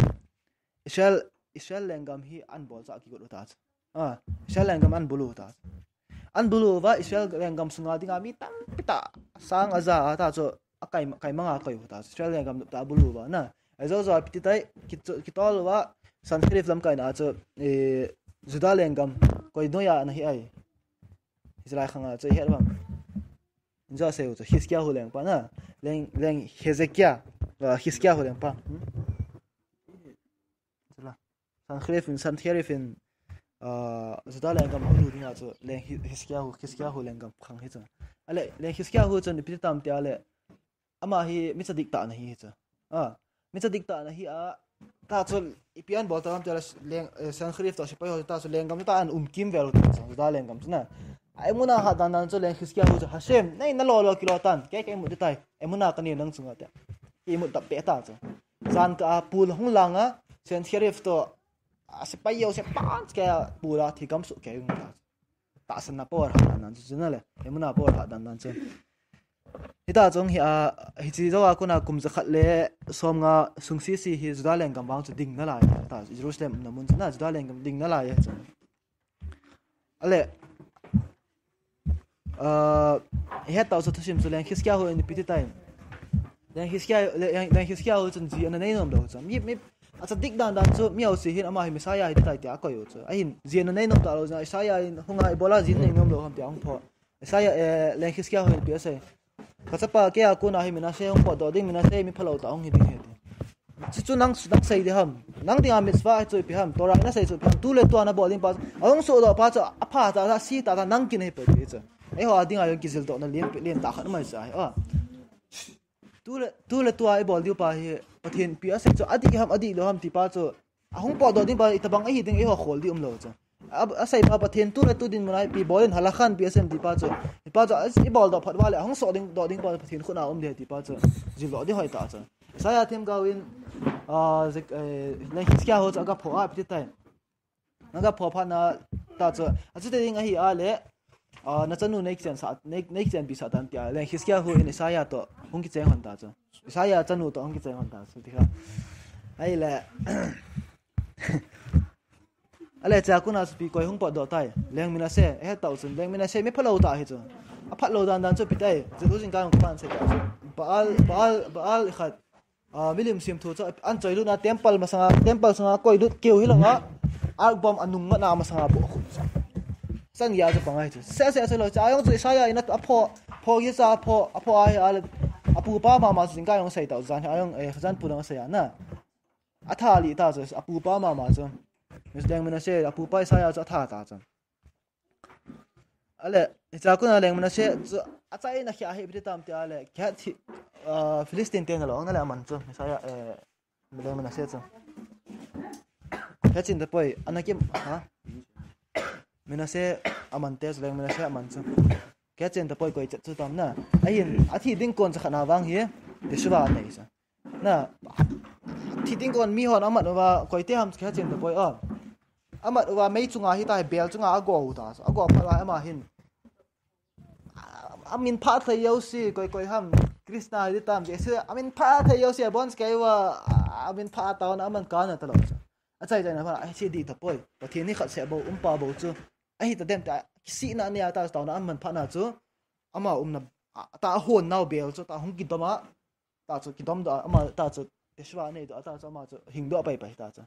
Israel, Israel lenggam hi an bol cha kigot u ta chu. Ah, Israel lenggam an bulu ta chu. An bulu uva Israel lenggam sunga dinga mi tampi tah sang aja a ta chu akai kai manga koi u ta chu. Israel lenggam ta bulu uva na. Ajo jo piti tai kitol uva Sanherib lamkai na chu, eh, Judah lenggam koi noya ana hi ai. Israel khanga chu het bang. Injo sei u chu Hiskia hu lengpa na. Leng leng Hezekia, uh, Hiskia hu lengpa. Hmm? Chula. Sanherib in, Sanherib in, ah, Judah lenggam hulu dinga chu leng Hi- Hiskia hu, Hiskia hu lenggam khang hi chu. Ale leng Hiskia hu chu ipi tam tia le ama hi mi tsadik ta na hi chu. Ah, mi tsadik ta na hi a ta chu ipi an bol ta tia le leng, eh, Sanherib to sipai ho ta chu lenggam ta an um kimvel u ta chu Judah lenggam chu na. Ai muna ha dan dan chu leng Hiskia hu chu Hashem, nei na lo lo kilo tan. Ke ke mu tai. Ai muna ka ni nang chunga te. Ki mu ta pe ta chu. Jan ka a pul hung langa, Sanherib to, a sepai yo se pan ke a pula thi kam su ke yung ta. Ta san na power ha dan dan chu na le. Emuna power ha dan dan chu. Hita chung hi a, hichi jo a kuna kum jakhat le som nga sung si si hi Judah lenggam vang chu ding na lai. Ta Jerusalem na mun chu na Judah lenggam ding na lai chu. Ale, ah, het tau sa thusim chu leng Hiskia hu in piti tai. Leng Hiskia, leng, leng Hiskia hu chun ji ana nei nom lo chu. Mi, mi, a tsadik dan dan chu mi au si hin ama hi Messiah hi tai tia koi u chu. Ahin ji ana nei nom ta lo chu. Isaiah in hunga ibola ji nei nom lo ham tia hung pho. Isaiah, eh, leng Hiskia hu in pi asei. Ka chapa ke a kuna hi Menashe hung potdoh ding, Menashe mi phalo ta hung hi ding he ti. Chu chu nang, nang sei di ham. Nang dinga mitzvah chu ipi ham. Torah na sei chu ipi ham. Tu le tu ana bol ding pa. Ahung sodoh pa chu apha ta, ta si ta, ta nang kin he pe ti chu. Eiho a dinga jong kijildoh na lien, lien ta khat mai sa he. Ah. Tu le, tu le tu a ibol diu pa hi. Pathen pi asei chu adi ham, adi lo ham ti pa chu. Ahung potdoh ding pa, itabang ahi ding, eiho khol di um lo chu. A, asei pa Pathen tu le tu dinmun a ipi bol in halakha in pi asem ti pa chu. Ti pa chu, a, ibol doh phat uva le, ahung sodoh ding, doh ding pa Pathen khut a um di ti pa chu. Jildoh di hoi ta chu. Isaiah themgao in, a, zik, eh, leng Hiskia hu chu aga pho a, ipi ti tai. Aga pho phat na ta chu. A chu te ding ahi a le, a, na chanu nei kichen sa, nei, nei kichen pi sa tan tia. Leng Hiskia hu in Isaiah to, hung kichen hon ta chu. Isaiah chanu to, hung kichen hon ta chu. Ti kha. Ai le. Ale cha kuna chu pi koi hung potdoh tai. Leng Menashe, eh, tau chun. Leng Menashe, mi phalo ta hi chu. A phat lo dan dan chu pi tai. Chu tu jing ka hung pan se ta chu. Baal, Baal, Baal khat. A, milim sim thu chu. An choi lut na temple masanga, temple sanga koi lut keu hi lo a. Ark bom anung ma na masanga bo khu chu. Sang ya chu pangai chu. Se, se, se lo. Cha jong chu Isaiah in a pho, pho gi cha pho, a pho a hi a le. A pu pa mama chu jing ka jong sei tau jan. A jong, eh, jan pu dang sei a na. A tha li ta chu, a pu pa mama chu. Leng Menashe, a pu pa Isaiah chu a tha ta chu. Ale, hicha kuna leng Menashe chu, a chai na khia hi ipi ti tam tia le, khat thi, ah, Philistine te na lo, na le aman chu, Isaiah, eh, leng Menashe chu. Khat chin ta poi, ana kim, ha? Menashe aman te chu, leng Menashe aman chu. Khat chin ta poi koi chet chu tam na. Ahin, a thi ding kon cha khat na vang hi, Yeshua nei sa. Na, thi ding kon mi hon amat uva, koi te ham khat chin ta poi, a. Amat uva mei chunga hi ta hi bel chunga a go u ta. A go phat uva ama hin. A, a min pha thei yo si, koi koi ham, Krishna hi tam, Jesu, a min pha thei yo si, a bon skai uva, a, a min pha ta na, a man ka na ta lo. A chai chai na pha, a si di ta poi. Pathen ni khat se bo, um pa bo chu. A hi ta dem ta, si na ni a ta, ta na, a man pha na chu. Ama um na, a, ta hon nau bel chu, ta hung kidom a. Ta chu kidom doh, ama ta chu Yeshua nei doh, ta chu ama chu hing doh pai pai ta chu.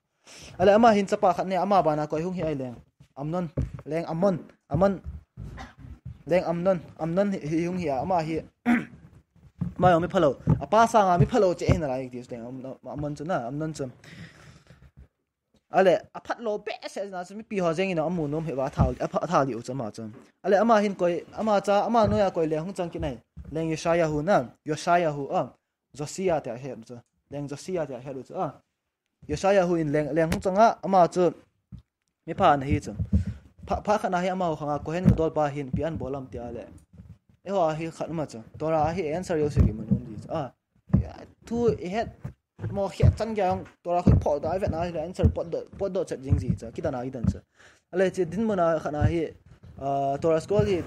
Ale ama hin chapa khat nei, ama bana koi hung hi ai leng. Amnon, leng Amnon, Amnon, leng Amnon, Amnon hi, hi hung hi a, ama hi, ama jong mi phalo. A pa sanga mi phalo che hi na lai ti leng Amnon, Amnon chu na, Amnon chu. Ale, a phat lo behseh na chu mipi ho jeng in a mu nom hi va thau, a pha, thau li u chu ama chu. Ale, ama hin koi, ama cha, ama noya koi leng hung chang kinai. Leng Yeshayahu na, Yoshayahu a. Josiah tia het u chu. Leng Josiah tia het u chu a. Yoshayahu in leng, leng hung chang a, ama chu mi pha ana hi chu. Pha, pha khat na hi ama ho khanga Kohen Gadol pa hin pi an bol am tia le. Eiho a hi khat ma chu. Torah a hi answer yo se ki mun um di chu. A. Thu i het Mo khe chan kya hung Torah khu pho da vet na hi answer pot do, pot do chet jing ji cha. Kita na i dan cha. Ale che dinmun a khat na hi, ah, Torah scroll hi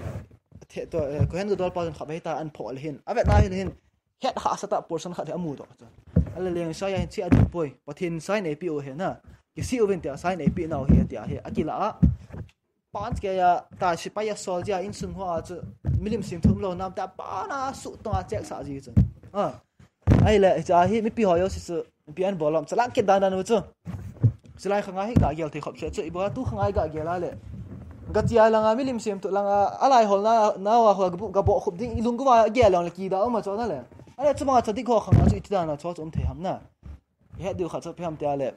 the to, eh, Kohen Gadol pa khat vet ta an pho le hin. A vet na hi le hin. Het ha sa ta portion khat hi amu do cha. Ale leng Yeshayahu hin chi a din poi. Pathen sign a pi u hi na. kisih uvin tia sign eipeh nau hi tia hi akila a. Pan kei a ta sipai a soldier insung hoa chu milim semthu umlou nam tia pana suh tonga check sah ji chu. Ah. Ahile, hiche hi mipi ho jouse chu, mipi an bol lom, chala kit dan dan u chu. Chulai khanga hi gagel thei khop seh chu, ibola tu khanga hi gagel a le. Gachia langa milim semthu langa, alai hol na, na wa ho gabu, gabo khup ding, ilung guva gel leng le kida um a chu na le. Ale chuma chadik ho khanga chu iti dan a chu chu um thei ham na. Ihet diu khat chu ipi ham tia le.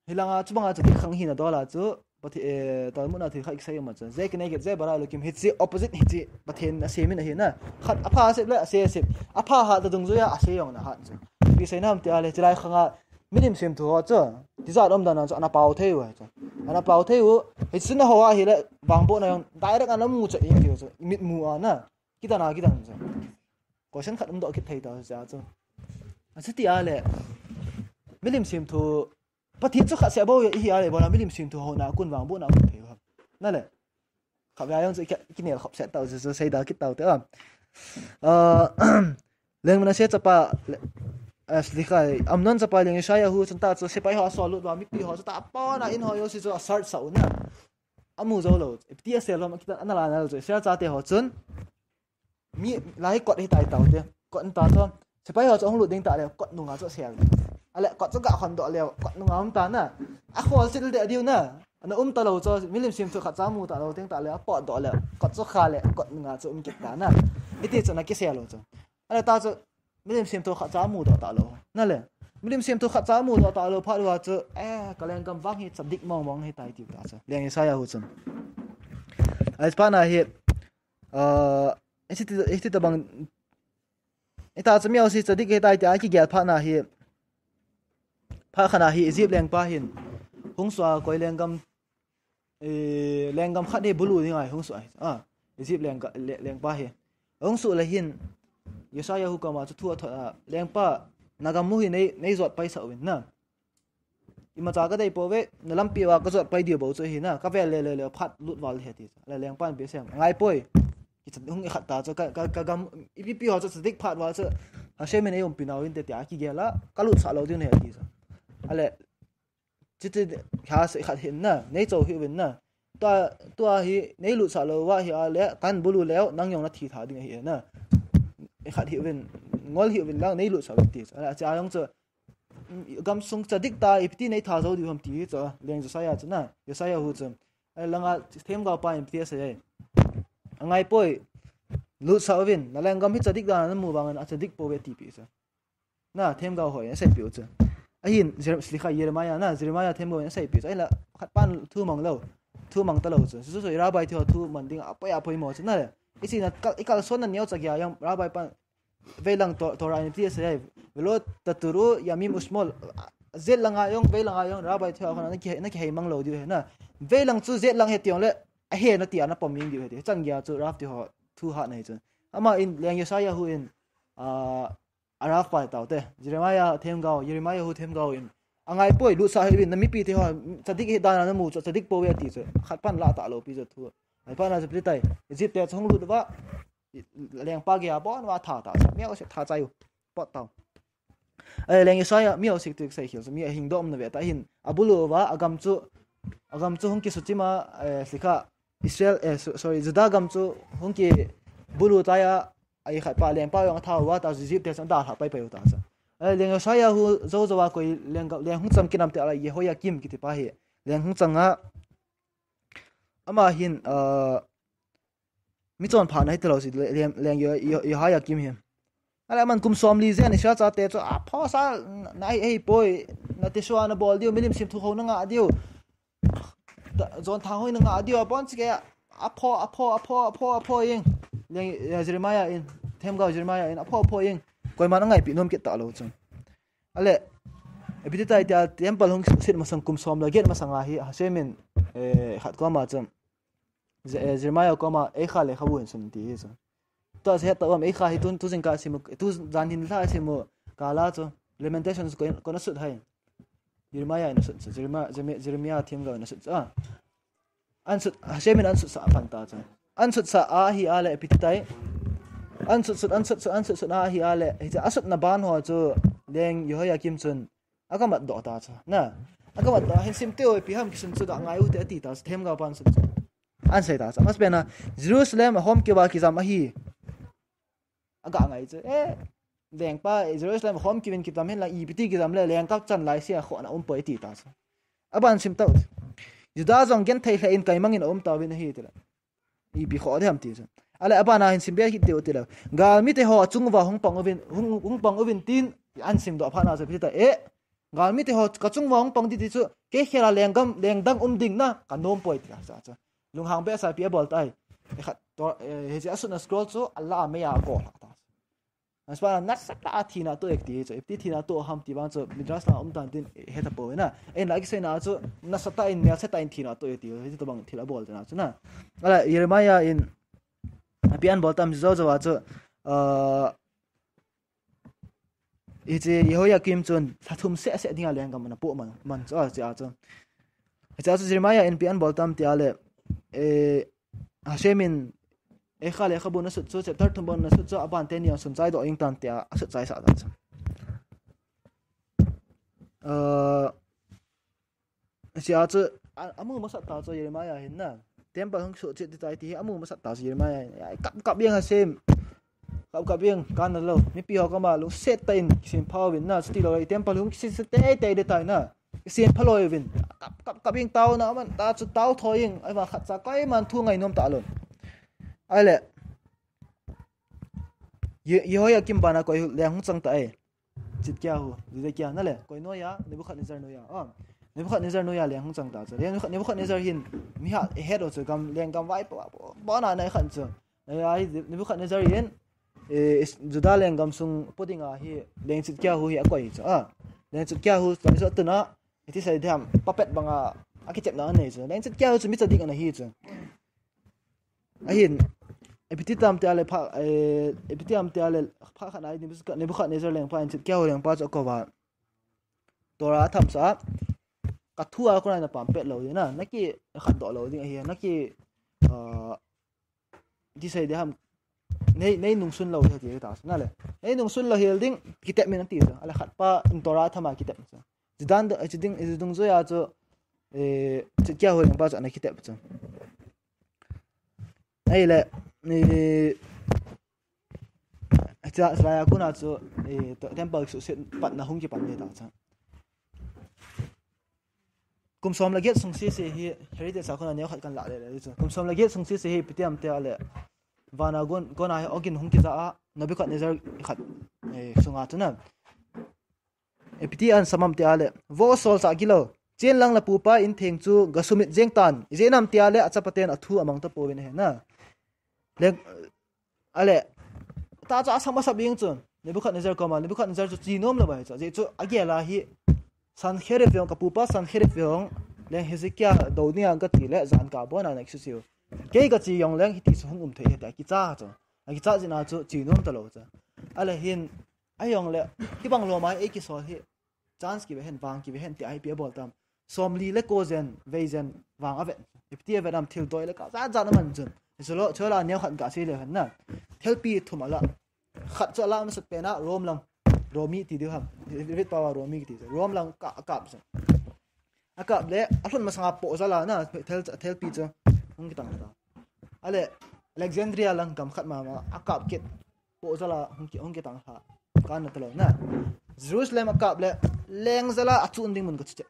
Hilanga chubanga chadik khang hina dola chu, Pathe-, eh, Talmud a thil khat kisei um a chu. Ze keneged ze bara Elokim hiche opposite hiche Pathen asemin ahi na. Khat apha asep le ase asep. Apha hat ta dungjuia ase jong na hat chu. Ipi seina ham tia le, chulai khanga milim semthu ho chu. Tijat um dan a chu ana pao thei u chu. Ana pao thei u. Hiche na ho ahile vangbohna jong direct ana mu cha in tiu chu. Mitmu a na. Kidan a kidan chu. Question khat um doh kit thei ta chu chu. Achuti a le. Milim semthu Pathen chu khat seh bou ihi a le, ibola milim semthu ho na kun vangbohna kun thei u ham. Na le. Khatvei jong chu ki, kinel khop seh tau chu, chu seida kit tau te a. Ah, Leng Manasseh chapa, le, ah, slikhai, Amnon chapa Leng Yeshayahu chun ta chu sepai ho asol lut uva, mipi ho chu ta pana in ho jouse chu a search sah u na. Amu jou lou. Ipi asel lom, akitan ana la na lou chu. Israel chate ho chun. Mi lai kot hi tai tau te. Kot ta chu. Sepai ho chu hung lut ding ta le, kot nunga chu sel. Ale kot chu ga khon doh le, kot nunga um ta na. A khol sil de diu na. Ana um ta lou chu, milim semthu khat cha mu ta lou ding ta le, a pot doh le, kot chu kha le, kot nunga chu um kit ta na. Iti chu na kisel lou chu. Ale ta chu, milim semthu khat cha mu doh ta lou. Na le. Milim semthu khat cha mu doh ta lou, phat uva chu, eh, ka lenggam vang hi chadik mong mong hi tai tiu ta chu. Leng Yeshayahu chun. Ai pa na hi, ah, Iti, iti tabang, ita chu mi jouse chadik hi tai tia kigel phat na hi, phat khat na hi Egypt lengpa hin, hung suh a koi lenggam, eh, lenggam khat hi bulu ding ahi hung suh ahi. Ah, Egypt lengga-, le-, lengpa hi. Hung suh le hin, Yeshayahu koma chu thu athot a, lengpa, na gam u hi nei, nei jot paisah uvin na. Imacha kadei pouve, na lampi uva kajot pai diu bou chu ahi na, kavel le le le phat lut val ahi ti. Ale lengpan ipi asei em. Ngai poi. Kicha hung ikhat ta chu ka, ka, ka gam, ipi pi ho chu chadik phat uva chu. Hashem in eiumpi nau inte tia kigel a, kalutsah lou diu ahi ti chu. Ale, chuti ha se khat hin na, nei chou hih uvin na. Tua, tua hi, nei lutsah lou uva ahi a le, kan bulu leu, nang jong nathi tha ding ahi na. Ikhat hih uvin, ngol hih uvin lang, nei lutsah uvin ti chu. Ale, achea jong chu, gamsung chadik ta, ipi ti nei tha jou diu ham ti hi chu, Leng Josiah chu na, Yeshayahu chu. Ale langa themgao pa in ipi ti asei ai. Angai poi, lutsah uvin, na lenggam hi chadik dan a namu vangin achadik pouve ti pi chu. Na, themgao ho in asei pi u chu. Ahin, Jer-, slikhai Jeremiah na, Jeremiah themgao in asei pi chu. Ahinla, khat pan thu mang lou, thu mang ta lou chu. Chu chu, Rabbi te ho thu man ding apoi apoi mo chu na le. Isi na, kal, ikal son na neo cha gei a jong, Rabbi pan, Veilang to-, Torah in ipi asei ai. Velo taturu yamim ushmol. Jet langa jong, veilang a jong, Rabbi te ho khun na kihei, na kihei mang lou diu ahi na. Veilang chu jet lang ahi ti jong le, ahi na ti a na pom jing diu ahi ti. Chan gei a chu Rav te ho thu hat na hi chu. Ama in, Leng Yeshayahu in, ah, a Rav pa tau te. Jeremiah themgao, Jeremiah hu themgao in. Angai poi, lutsah hih uvin, na mipi te ho, chadik hi dan a namu chu, chadik pouve ti chu. Khat pan la ta lou pi chu thu. Ai pa na chu pi tai. Egypt te chu hung lut uva. Lengpa gei a bon uva tha ta chu. Mi jouse tha chai u. Pot tau. Eh, Leng Yeshayahu, mi jouse tu sei khel chu. Mi ahing dom na ve ta hin. Abulu uva, agam chu, agam chu hung kisuchim a, eh, slikha. Israel, eh, so-, sorry, Judah gam chu hung kibulu tai a, ai khat pa lengpa jong atha uva ta, Egypt te chu adalha pai pai u ta chu. Eh, Leng Yeshayahu jou jou a koi leng, leng hung cham kinam te a la Jehoiakim kiti pa hi. Leng hung chang a, ama hin, ah, mi chonpha na hi ti lou si, leng, leng Yo-, Yo-, Jehoiakim hi. Ale aman kum somli jen Israel chate chu aphosa na, na hi, hi poi, na Teshuvah na bol diu, milim semthu ho na ngah diu. Ta, jon thang hoi na ngah diu, abon chike, apho, apho, apho, apho, apho jeng. Leng, eh, Jeremiah in, themgao Jeremiah in, apho, apho jeng. Koiman angaipi nom kit ta lou chu. Ale, ipi ti tai tia, temple hung set masang kum som le get masang a hi, Hashem in, eh, khat koma chu. Je-, eh, Jeremiah koma, Eicha lekhabu in sun ti hi chu. Tua se het ta um, Eicha hi tun, tu jingkah sim u, tu jan hin lha sim u, kala chu, Lamentations ko, kona sut hai. Jeremiah in asut chu, Jeremiah, Jeremiah, Jeremiah themgao in asut chu, ah. An sut, Hashem in an sutsah pan ta chu. An sutsah a hi a le, ipi ti tai. An sut sut, an sut sut, an sut sut a hi a le, hiche asutna ban ho chu, leng Jehoiakim chun, aga mat doh ta chu. Na, Aga vat ta, hin sim teo, ipi ham kisun chu ga ngai u te ati ta, themgao pan sun chu. An sei ta, sa mas pena, Jerusalem a hom kiva kijam ahi. Aga ngai chu, eh, lengpa, eh, Jerusalem a hom kivin kijam hin la, ipi ti kijam le, lengkap chan lai sia khona um poi ti ta chu. Aban sim tau. Juda jong genthei hle in kaimang in a um ta vin ahi ti la. Ipi kho de ham ti chu. Ale abana hin sim be kit teu ti la. Galmi te ho achung uva hung pang uvin, hung, hung pang uvin tin, an sim doh phat na chu ipi ta, eh, Galmi te ho kachung uva hung pang di ti chu, kei khela lenggam, lengdang um ding na, ka nom poi ti la sa chu. Lunghang be sa pi a bol tai. E khat to, eh, he che a sut na scroll chu, a la a mei a ko la ta. Aspa nasatah a thina to ek ti chu. Ipti thina to ham ti vang chu, Midrash na um tan tin, eh, he ta po na. En la ki sei na chu, nasatah in, nasatah in thina to ek ti, he to bang thil a bol ta na chu na. Ala, Jeremiah in, api an bol tam zo zo a chu, ah, Hiche Jehoiakim chun lha thum seh seh dinga lenggam ana poh man, man chu, a, hiche a chu. Hiche a chu Jeremiah in ipi an bol tam tia le, eh, Hashem in, eh, Eicha lekhabu na sut chu, chapter thum bang na sut chu, aban teni a sun chai doh ing tan tia, a sut chai sa ta chu. Ah, Hiche a chu, a, amu masat ta chu Jeremiah hin na. Temple hung suh chit ti tai ti hi amu masat ta chu Jeremiah hin. Ai, kap, kap jeng Hashem. Kap, kap jeng, kana lou. Mipi ho koma lungset tah in kisem pha uvin na. Chuti lou le temple hung kisem se tei tei de tai na. Kisem pha lou uvin. Kap, kap, kap jeng tao na man. Ta chu tao tho jeng. Ai ma khat cha koiman thu ngai nom ta lou. Ai le. Ye-, Jehoiakim bana koi leng hung chang ta e. Chitkia hu, Zedekia na le, koi noia, Nebuchadnezzar noia. Ah, Nebuchadnezzar noia leng hung chang ta chu. Leng Nebuchadnezzar hin, mi ha, he do chu gam, leng gam vai pa, pa, pa na na khan chu. Ai, Nebuchadnezzar hin, eh, is-, Judah leng gam sung po dinga hi, leng Chitkia hu hi a koi chu. Ah, leng Chitkia hu, koi chu tuna, iti sai dam, puppet banga, a kichep na nei chu. Leng Chitkia hu chu mi cha dik ana hi chu. Ahin, ipi ti tam tia le pha, eh, ipi ti tam tia le pha khat na Nebuchadnezzar lengpa in Chitkia hu lengpa chu a kou va. Torah a tham sa, ka thu a kona na pam pet lou ding na, na ki khat doh lou ding ahi, na ki, ah, ti sei de ham, nei, nei nungsun lou hi ti ta na le. Nei nungsun lou hel ding, kitep min ti sa, ale khat pa in Torah a tham a kitep sa. Judah, eh, chiding, chidung zo ya chu, eh, Chitkia hu lengpa chu ana kitep chu. Ahile, ni, cha, Israel kona chu, eh, to, temple suhset patna hung kipan ni ta cha. Kum som le get sung sese hi, Heritage a kona neo khat kan la le le chu. Kum som le get sung sese hi, ipi ti am tia le. Vana gon, kona hi ogin hung kija a, Nebuchadnezzar khat, eh, sunga chu na. Ipi ti an sam am tia le, vo sol sa kilo. Chen lang la pupa in theng chu ga sumit jeng tan. Ijeh inem tia le, a chapa ten a thu amang ta pouvin ahi na. Le, ale, ta chu a sam a sap jeng chun. Nebuchadnezzar koma, Nebuchadnezzar chu chi nom lou bai chu. Ajeh chu a gel a hi, Sanherib veng ka pupa Sanherib veng, leng Hezekiah do ni ang ka ti le, jan ka bon a na ki su siu. Kei ka chi jong leng hiti chu hung um thei he ta kicha chu. A kicha jin a chu chi nom ta lou chu. Ale hin, Ahi jong le, kibang lom a, ei kisol hi, chance kive hen, vang kive hen, ti a ipi a bol tam. Som li le ko jen, vei jen, vang a vet. Ipi ti a vet am thil doi le ka, jat jat a man chun. Hichu lo, chu la neo khat ka sei le hen na. Thelpi thum a la. Khat chu a la masat pen a, Rome lang. Romi ti diu ham. Vet pa wa Romi ti. Rome lang ka, kap chun. A kap le, a lhun masang a po jala na, thel, thelpi chu. Hung kitang ta. Ale, Alexandria lang gam khat mama, a kap kit. Po jala hung ki, hung kitang ha. Kan na talo na. Jerusalem a kap le, leng jala a chun ding mun ka chu che.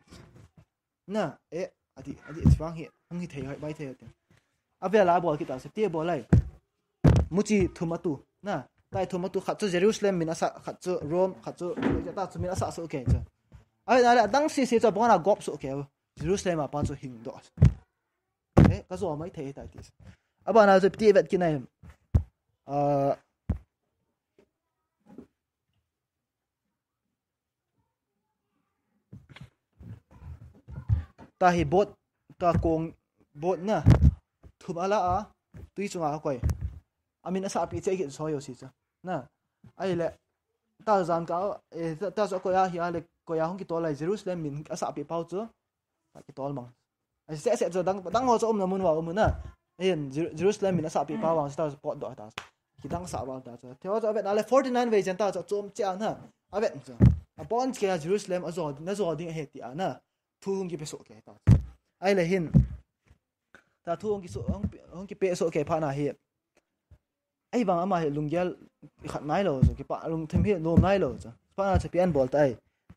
Na, eh, ati, ati, it's wrong hi, hung hi thei hoi, bai thei hoi. A vela a bol kita se, ti a bol lai. Muchi thum a tu, na. Tai thum a tu khat chu Jerusalem min a sa, khat chu Rome, khat chu, ta chu min a sa so ke chu. Ai, na le, dang si si chu, bona gop so ke. Jerusalem a pa chu hing do. Eh, ka zo mai thei tai ti. Abana chu ti vet kinai. Ah, ta hi bot, ta kong bot na. Thum a la a, tui chunga a koi. Amin a sa pi che ki so yo si chu. Na. Ai le. Ta jan ka, eh, ta, ta so koi a hi a le, koi a hung kitol lai Jerusalem min a sa pi pau chu. Ka kitol mang. Ai se se chu dang, dang ho chu um na mun wa um na. Ahin Jer-, Jerusalem min a sa pi pau wang ta pot do ta. Kidang sa wang ta chu. Theo chu a vet na le forty nine vei jen ta chu chom che a na. A vet chu. A pon che a Jerusalem a zo, na zo ding a he ti a na. thu hung kipe soh kei ta. Ahile hin, ta thu hung kisoh, hung, hung kipe soh kei phat na hi, ahivang ama hi lunggel khat nai lou chu, kipa lungthim hi nom nai lou chu. Phat na chu ipi ahin bol tai,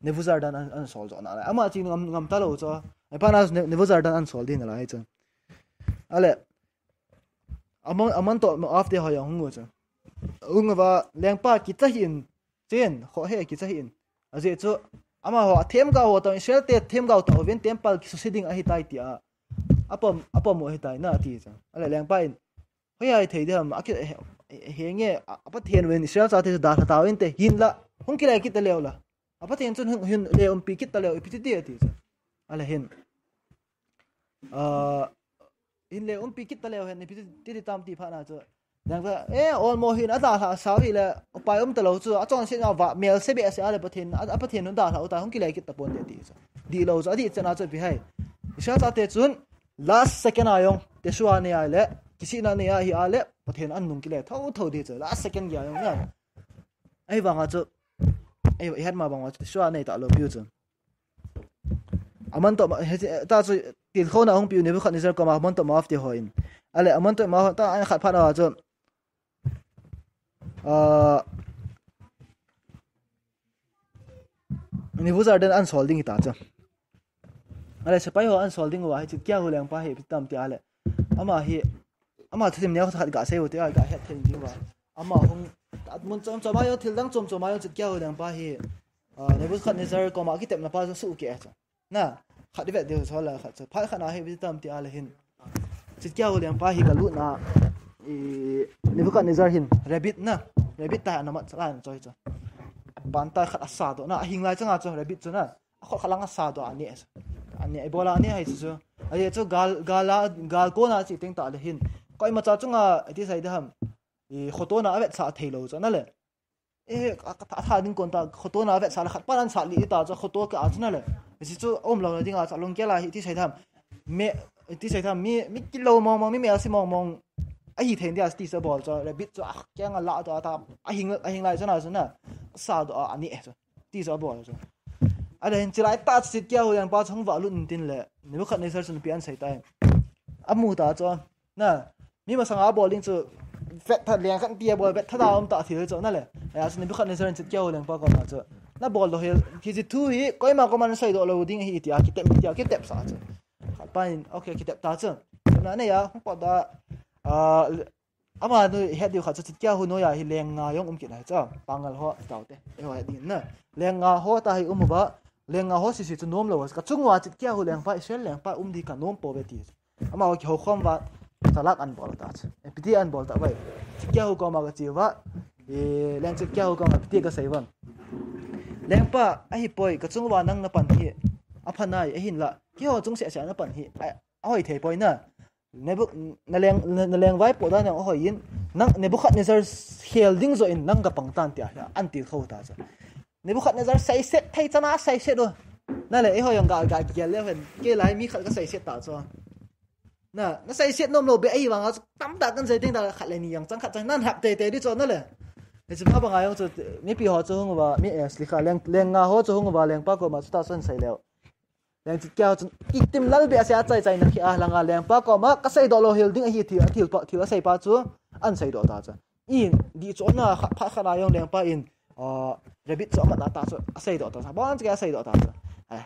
Nebuzaradan ahin, ahin sol jo nalai. Ama chu ngam, ngam ta lou chu. Ahiphat na chu Ne-, Nebuzaradan ahin sol ding nalai chu. Ahile, Amon, Amon toh Moab te ho jong hung u chu. Hung uva, lengpa kicha hih in, chen, khoh he kicha hih in. Ajeh chu, amaho, athemgao ho toh, Israel te themgao toh uvin temple kisuse ding ahitai tia apom, apom u ahitai na ati chu. Ahile lengpa in, hoiya hithei ding ham, aki, he, he, henge, a, a Pathen uvin Israel chate chu dalha tauvinte, hinla, hung kile kit taleu la. A Pathen chun hung, hin le umpi kit taleu, ipi ti ti ati chu. Ahile hin, ah, hin le umpi kit taleu hen, ipi ti ti tam ti phat na chu. Dang ka, eh, olmo hin adalha sao hile, upai um talou chu, achonset na va, melse behseh a le Pathen, a, a Pathen un dalha u ta, hung kile kit taponte ati chu. Dihlou chu, adih chan a chu ipi ham. Israel chate chun, last second a jong, Teshuvah nei a le, kisihna nei a hi a le, Pathen ahin nung kile, tho tho ding chu, last second geiya jong na. Ahivanga chu, ahi, ihet ma banga chu, Teshuvah nei talou piu chu. Amon toh Ma-, he, ta chu tilkhouna hung piu Nebuchadnezzar koma, Amon toh Moab te hon. Ahile Amon toh Moab ta ahin khat phat na chu, ah, Nebuzaradan ahin sol ding hita chu. Ahile sepai ho ahin sol ding uva hi Chidkiyahu lengpa hi ipi ti tam tia le, ama hi, ama thusim neo khat ga sei u tia, ga het thei ding uva. Ama hung, mun chom chom a jong, thil dang chom chom a jong Chidkiyahu lengpa hi, ah, Nebuchadnezzar koma kitepna pa chu suhkeh chu. Na, khat i vet diu chu la khat chu. Phat khat na hi ipi ti tam tia le hin, Chidkiyahu lengpa hi galutna, i, Nebuchadnezzar hin rabbit na, rabbit tah a ana mat chalai ana choi chu. Ban tah khat asa doh na, ahing lai changa chu rabbit chu na, akhut khat lang asa doh a ane chu. Ane, ibola ane ham chu chu. Ajeh chu gal, gal a, gal kona che teng tah le hin, koima cha chunga, iti sei ding ham, i, khotona avetsah thei lou chu na le. Eh, a, a, a tha ding kon ta, khotona avetsah le khat pan ahin sat lih ta chu, khoto kah a chu na le. Hiche chu umlouna dinga chu, alunggel a hi iti sei ding ham. Mi, iti sei ding ham, mi, mi kilou mong mong, mi melse mong mong ahi thei dia chu ti chu abol chu, rabbit chu akeng a lah doh a ta, ahing, ahing lai chana chu na, asa doh a ane chu, ti chu abol chu. Ahile hin chulai tah chu Chidkiyahu lengpa chu hung valut in tin le, Nebuchadnezzar chun ipi ahin sei tai. Amu ta chu, na, mi masanga abol ding chu, vet tha leng khat tia bol, vet tha da um ta thil chu na le. Ahia chu Nebuchadnezzar in Chidkiyahu lengpa koma chu, nabol doh hel, hiche thu hi koima koma nasei doh lou ding ahi tia, kitep tia, kitepsa chu. Khat pa in, okay, kitep ta chu. Na nei a, hung pot ta, ah, ama nu het diu khat chu, Chidkiyahu noiya hi leng nga jong um kit ahi chu. Pangal ho, taote, eiho het ding na. Leng nga ho tah hi um uva, leng nga ho sese chu nom lou, ka chung uva Chidkiyahu lengpa, Israel lengpa um ding ka nom pouve ti. Amaho kihoukhom uva, chalak ahin bol ta chu. Eh, ipi ti ahin bol ta uvem. Chidkiyahu koma ka che uva, eh, leng Chidkiyahu koma ipi ti ka sei uvem. Lengpa, ahipoi, ka chung uva nang napan hi apha nai, ahinla, keiho chung seh seh a napan hi a, ahoi thei poi na. Nebu-, na leng, na, na leng vaipo dan jong ahoi in, nang Nebuchadnezzar khel ding joh in nang ka pang tan tia, ahin tilkhou ta chu. Nebuchadnezzar seiset thei chan a seiset u. Na le, eiho jong ga, ga gel leu hen. Kei lai mi khat ka seiset ta chu. Na, na seiset nom lou beh ahivanga chu, tamtah kan sei teng tah khat le ni jong chang, khat chang nan hap tei tei ding chu na le. Hiche ma banga jong chu, mipi ho chu hung uva, mi, eh, slikha, leng, leng nga ho chu hung uva, lengpa koma chu tah chun sei leu. Leng Chidkiyahu chun, itim lal behseh a chai chai na khi a langa lengpa koma, ka sei doh lou hel ding ahi thil, thil pa, thil asei pa chu, ahin sei doh ta chu. In, dih chona khat, phat khat a jong lengpa in, ah, rabbit chu amat na ta chu, asei doh ta chu. Bon chu kei asei doh ta chu. Eh,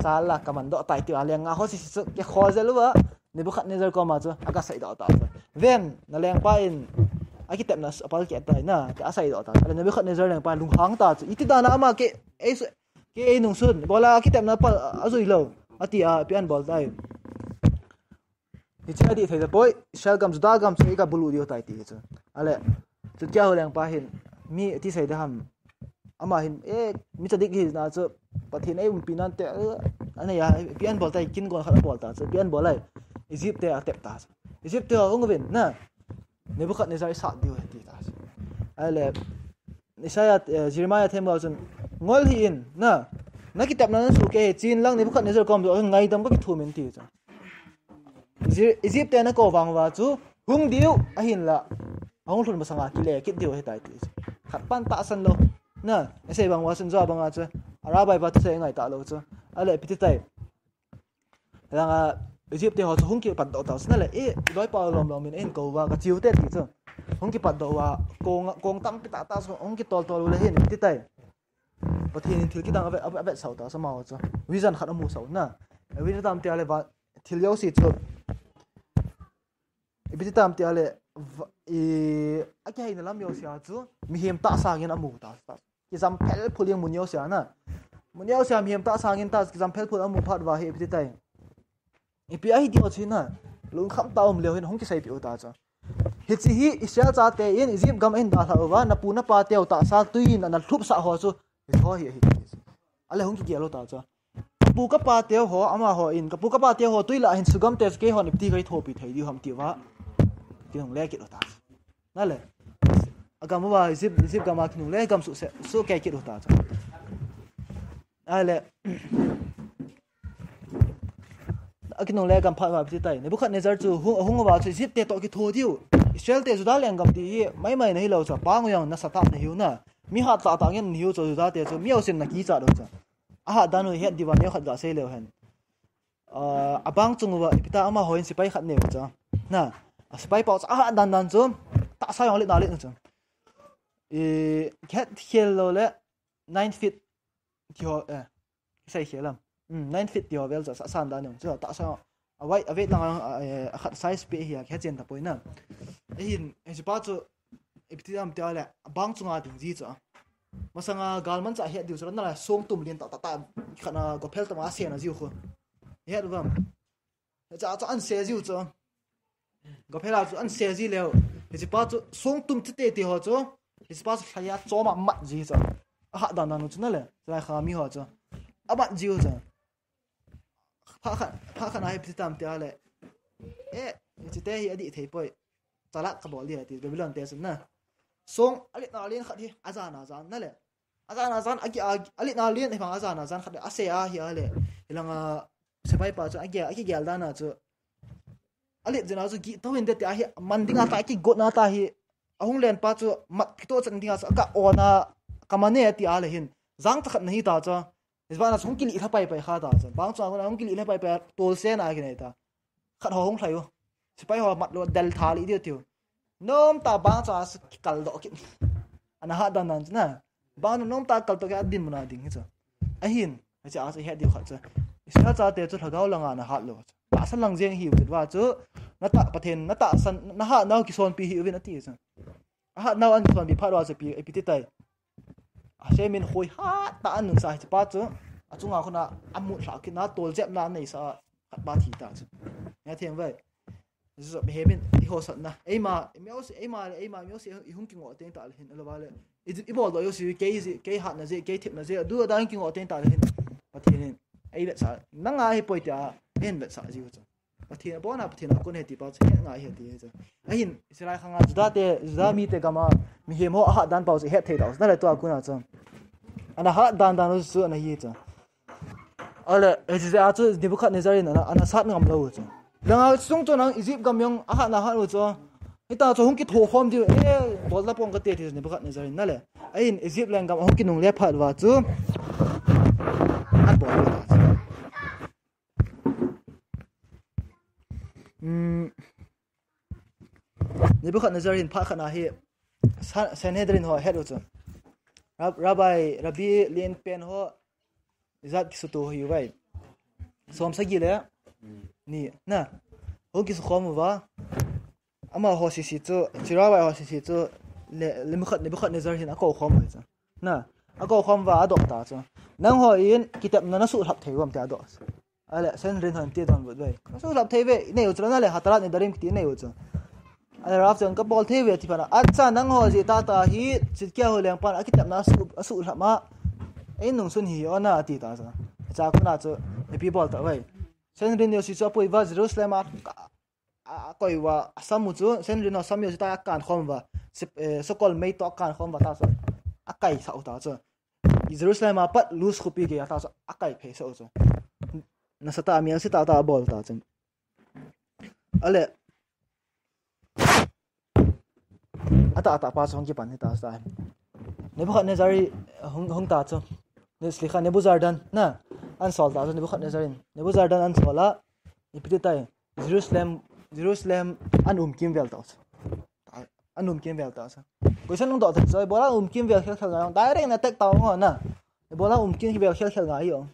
sala ka man doh tai tia leng nga ho sese chu, kei kho jel uva, Nebuchadnezzar koma chu, aga sei doh ta chu. Ven, na lengpa in, akitepna apal keh tai na, tia asei doh ta chu. Ahile Nebuchadnezzar lengpa lunghang ta chu. Iti dan a ama kei, ei su, kei ei nung sun, bola kitepna pal, ajui lou, ati a, ipi ahin bol tai. Hiche adih thei tapoi, Israel gam, Juda gam chu iga bulu diu tai ti chu. Ahile, Chidkiyahu lengpa hin, mi iti sei ding ham. Ama hin, eh, mi tzadik hina chu, Pathen ei umpi nante, eh, anei a, ipi ahin bol tai, kin gon khat abol ta chu, ipi ahin bol ai. Egypt te atep ta chu. Egypt te ho hung uvin, na. Nebuchadnezzar isat diu ahi ti ta chu. Ahile, Isaiah, eh, Jeremiah themgao chun, ngol hih in, na, na kitepna na suhkeh hih, chen lang Nebuchadnezzar kom joh, ngaidam ka kithum in ti chu. Egypt, Egypt te na kou vang uva chu, hung diu, ahinla, ahung lhun masanga kile kit diu ahitai ti chu. Khat pan tahsan lou. Na, isei bang uva chun jo banga chu, Arabai pa thusei ngai talou chu. Ahile, ipi ti tai. Langa Egypt te ho chu hung kipatdoh tau chu nale, eh, i loipa lom lom in eihin kou uva, ka chiu te ti chu. Hung kipatdoh uva, kong, kong tampi tah tah chu hung kitol tol u le hin, ti tai. Pathen in thil kidang ave, ave, avetsah u ta chu amaho chu. Vision khat amusah u na. Vision tam tia le va, thil jouse chu. Ipi ti tam tia le, va, i, akiheina lam jouse a chu, mihem tahsa ngen amu ta. Kijam phel phul jeng mun jouse a na. Mun jouse a mihem tahsa ngen ta, kijam phel phul amu phat uva hi ipi ti tai. Ipi ahi ti ho chu na, lungkham tah a um leu hin hung kiseipeh u ta chu. Hiche hi Israel chate in Egypt gam ahin dalhah uva, napu napa teu tahsa tui in ana lhupsah ho chu, hiche ho hi ahi ti. Ale hung kigel u ta chu. Kapu kapa teu ho, amaho in, kapu kapa teu ho tui lah a hin sugam te chu keihon ipi ti kahin thopi thei diu ham ti uva. Kinungle kit u ta chu. Nale. Agam uva Egypt, Egypt gam a kinungle gam suhse, suhkei kit u ta chu. Ale. Akinungle gam phat uva ipi ti tai. Nebuchadnezzar chu hung, hung uva chu Egypt te toh kitho diu. Israel te Judah lenggam ti hi maimai na hilou chu. Pang u jong nasatah na hiu na. Mi hat tah tah ngen na hiu chu Judah te chu. Mi jousen na kichat u chu. Ahat dan u het diu va neokhat ga sei leu hen. Ah, abang chung uva ipi ta amaho in sepai khat neu chu. Na. A sepai pa chu ahat dan dan chu. Tahsa jong le na le chu. I, het khel lou le nine feet ti ho, eh, kisei khel lam. Hmm, nine feet ti ho vel chu, sa, san dan jong chu, tahsa, a weight, a weight lang, a, eh, a khat size pi hi a, kihe chen ta poi na. Ahin, hiche pa chu, ipi ti ham tia le, bang chunga ding ji chu. Masanga galman cha het diu chu, na la song tum lien tah tah tah, khat na gophel tama sen a jiu khu. Het uvam. Hiche a chu an se jiu chu. Gophel a chu an se ji leu. Hiche pa chu song tum chite ti ho chu. Hiche pa chu lhaiya chom a mat ji chu. Ahat dan dan u chu na le. Chulai kha mi ho chu. Amat ji u chu. Pha khat, pha khat na hi ipi ti tam tia le. Eh, hiche te hi adih thei poi. Chalak kabol ding ati Babylon te chun na. Song alet na len khat hi ajan ajan na le. Ajan ajan, a, a, alet na len hi bang ajan ajan khat le. Ase a hi a le. Hilanga sepai pa chu age, akigel dan a chu. Alet jin a chu gih tou hinte tia hi man ding a ta, kigot na ta hi. Ahung len pa chu mat kito chan ding a chu ka on a, ka mane tia le hin. Jang cha khat na hi ta chu. Hiche bana chu hung kilih lha pai pai kha ta chu. Bang chu a hung kilih lha pai pai tol se na kinei ta. Khat ho hung lhai u. Sepai ho mat lou del tha lih diu tiu. Nom ta bang chu a chu kikal doh kit. Ana hat dan dan chu na. Bang nom ta kal toh kei a dinmun a ding hi chu. Ahin, hiche a chu het diu khat chu. Israel chate chu lhagao langa na hat lou chu. Tahsa lang jeng hiu vet uva chu. Na tah Pathen, na tahsan, na hat nau kisonpi hiu vin ati chu. Ahat nau an kisonpi phat uva chu ipi, ipi ti tai. Hashem in hoi hat tah a anunsa hiche pa chu, achunga khun a, amut lha kit na, tol jep na, aneisa khat pa thi ta chu. Hethem ve. Jesu mihem in, i hosatna. Eima, mi jouse, eima le, eima, mi jouse, i hung kingoh teng tah le hin, alouva le. I, i bol doh jouse, kei jeh, kei hatna jeh, kei thepna jeh, adu ada hung kingoh teng tah le hin. Pathen in, ei vetsah, nanga hi poi tia, hin vetsah jiu chu. Pathen abona, Pathen a kon ahi ti pa chu, het ngai ahi ti chu. Ahin, Israel khanga Judah te, Judah mite gam a, mihem ho ahat dan pa chu het thei tau. Na le tua kon a chu. Ana hat dan dan u chu ana hi chu. Ale, hiche a chu Nebuchadnezzar in ana, ana sat ngam lou u chu. Langa sung chu nang Egypt gam jong ahat na hat u chu. Hita chu hung kitho khom diu, eh, bol la pong kate ti Nebuchadnezzar in na le. Ahin Egypt lenggam hung kinungle phat uva chu. An bol u ta chu. Hmm. Nebuchadnezzar hin phat khat na hi Sa-, Sanhedrin ho het u chu. Rab-, Rabbi, Rabbi lien pen ho ijat kisuto hi uvem. Som sagi le ni na. Hung kisukhom uva. Amaho sese chu, hiche Rabbi ho sese chu le, Nebuchad-, Nebuchadnezzar hin akou khom u chu. Na, akou khom uva adoh ta chu. Nangho in kitepna nasuhlhap thei uvam tia adoh. Ale, Sanhedrin hon ti donbut uve. Nasuhlhap thei uve, inei u chu na le, Hatarat Nedarim kiti inei u chu. Ale, Rav chun kabol thei uve ti phat na. Acha, nangho jeh tah tah hi, Sidkia ho lengpan akitepna asuh, asuhlhap ma. Ei nungsun hi ona ati ta chu. Acha, kona chu, ipi bol tauve. Sanhedrin jouse chu apui uva Jerusalem a, a, akoi uva, asam u chu, Sanhedrin ho sam jouse tah akan khom uva. Sep-, eh, Sokol mei toh akan khom uva ta chu. Akaisah u ta chu. Jerusalem a pat Luz khopi gei a ta chu akai phei sah u chu. Nasatah a mi asatah tah abol ta chu. Ale. Atah tah pa chu hung kipan hi ta chu. Nebuchadnezzar hi hung, hung ta chu. Ne-, slikha Nebuzaradan na. An sol ta chu Nebuchadnezzar in. Nebuzaradan an sol a. ipi ti tai, Jerusalem, Jerusalem an um kimvel tau chu. An um kimvel tau chu. Question nung doh thei chu, ibola um kimvel khel khel ngai, direct in attack tau ngo na. Ibola um kimvel khel khel ngai ong.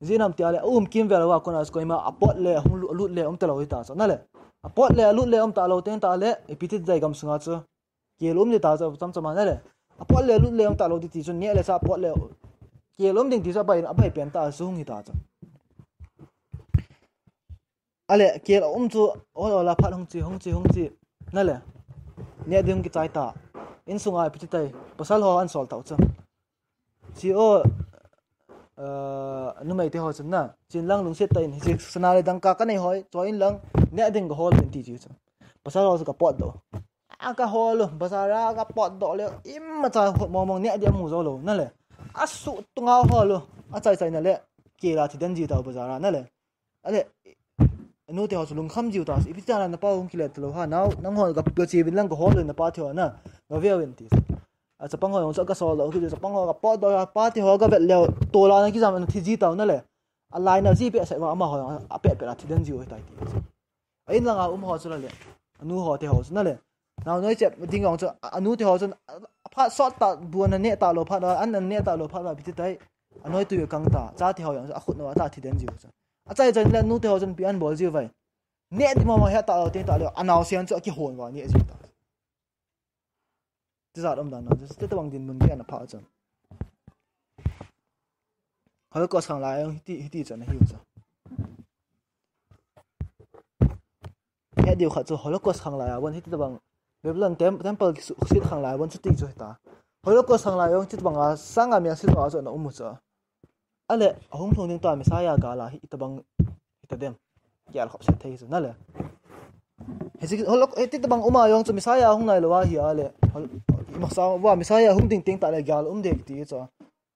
Ijeh inem tia le, um kimvel uva kona chu koima apot le, ahung lu-, alut le, um talou hita chu. Na le. Apot le, alut le, um talou teng tah le, ipi ti dai gam sunga chu. Kel um ding ta chu, cham cham a na le. Apot le, alut le, um talou ti ti chu, neh le chah apot le, kel um ding ti chu, abai, abai pen ta chu, hung hita chu. Ale, kel um chu, ol ol a phat hung chi, hung chi, hung chi. Na le. Neh ding kichai ta. Insunga ipi ti tai. Pasal ho an sol tau chu. Chi o, eh, numei te ho chun na. Chin lang lungset tah in, hiche sana le dangka ka nei hoi, choi in lang, neh ding ka hol in ti chi chu. Pasal ho chu ka potdoh. A ka hol u, bazar a ka potdoh le, imacha mong mong neh ding amu jou lou, na le. Asuh tunga hol u, achai chai na le, kel a thi den ji tau bazar a, na le. Ale, anu te ho chu lungkham jiu ta, ipi ti na napa hung kile talou ha, nao, nangho ka, ka che uvin lang ka hol u napa te ho na, ka ve uvin ti. A chapang ho jong chu ka sol doh kit u, chapang ho ka potdoh, apa te ho ka vet leu, tol a na kijam na thi ji tau na le. A lai na ji pe se va ama ho, a pe pe la thi den jiu tai ti. A in langa um ho chu la le. Anu ho te ho chu na le. Nao noi chep ding jong chu, a, anu te ho chun, a, a phat sot ta, bu na neh talou phat, an, an neh talou phat, ipi ti tai. A noi tui kang ta, cha te ho jong chu, a khut na ta thi den jiu chu. Achai chai le anu te ho chun ipi an bol jiu vai. Neh ding mama he talou te ta le, a naosen chu a kihon va neh jiu ta. Tijat um dan na, titobang dinmun gei ana pha chun. Holocaust khanglai a hiti, hiti chun ahiu chu. He diu khat chu Holocaust khanglai a bon hitobang Babylon tem-, temple kisu-, kisit khanglai a bon chuti chu hita. Holocaust khanglai a hitobang a sanga mel si a chu ana um u chu. Ale, ahung lhung ding ta Messiah gal a hitobang hita dem. Gal khop se thei chu na le. Hiche holo-, hitobang um a jong chu Messiah hung nailou ahi a le. Hol-, masa va Messiah hung ding teng tah le gal um ding ti chu.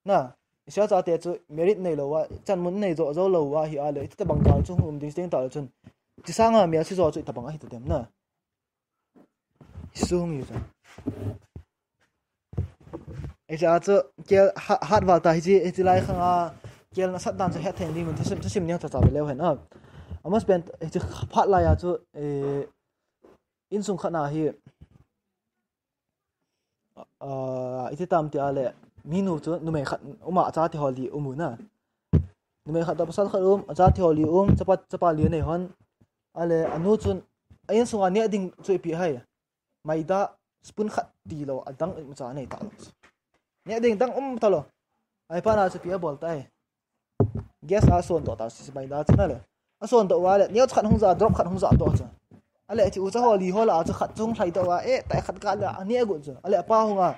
Na, Israel chate chu merit neilou a, chanmun nei jo jou lou ahi a le. Hitobang gal chu hung um ding teng tah le chun. Hiche sanga mel si jo chu hitobang ahi ta dem na. Sung hi chu. Hiche a chu kel ha-, hat val ta hiche, hiche lai khang a kel nasat dan chu het thei ding mun thusim, thusim neo cha cha ve leu hen a. Amos pen hiche phat lai a chu, eh, insung khat na hi, ah, iti tam ti a le, minu chu numei khat um a, acha te ho li um u na. Numei khat toh pasal khat um, acha te ho li um, chapa, chapa li nei hon. Ale, anu chun, a insunga neh ding chu ipi hai. Maida spoon khat tilou, adang imacha nei talou. Neh ding dang um talou. Ahiphat na chu ipi abol tai. Gas a son doh ta si maida chu na le. A son doh uva le, neo khat hung ja, drop khat hung ja doh chu. Ale, chu ucha ho li ho la chu khat chung lhai doh uva, eh, tai khat ka le, aneh agu chu. Ale, apa hung a.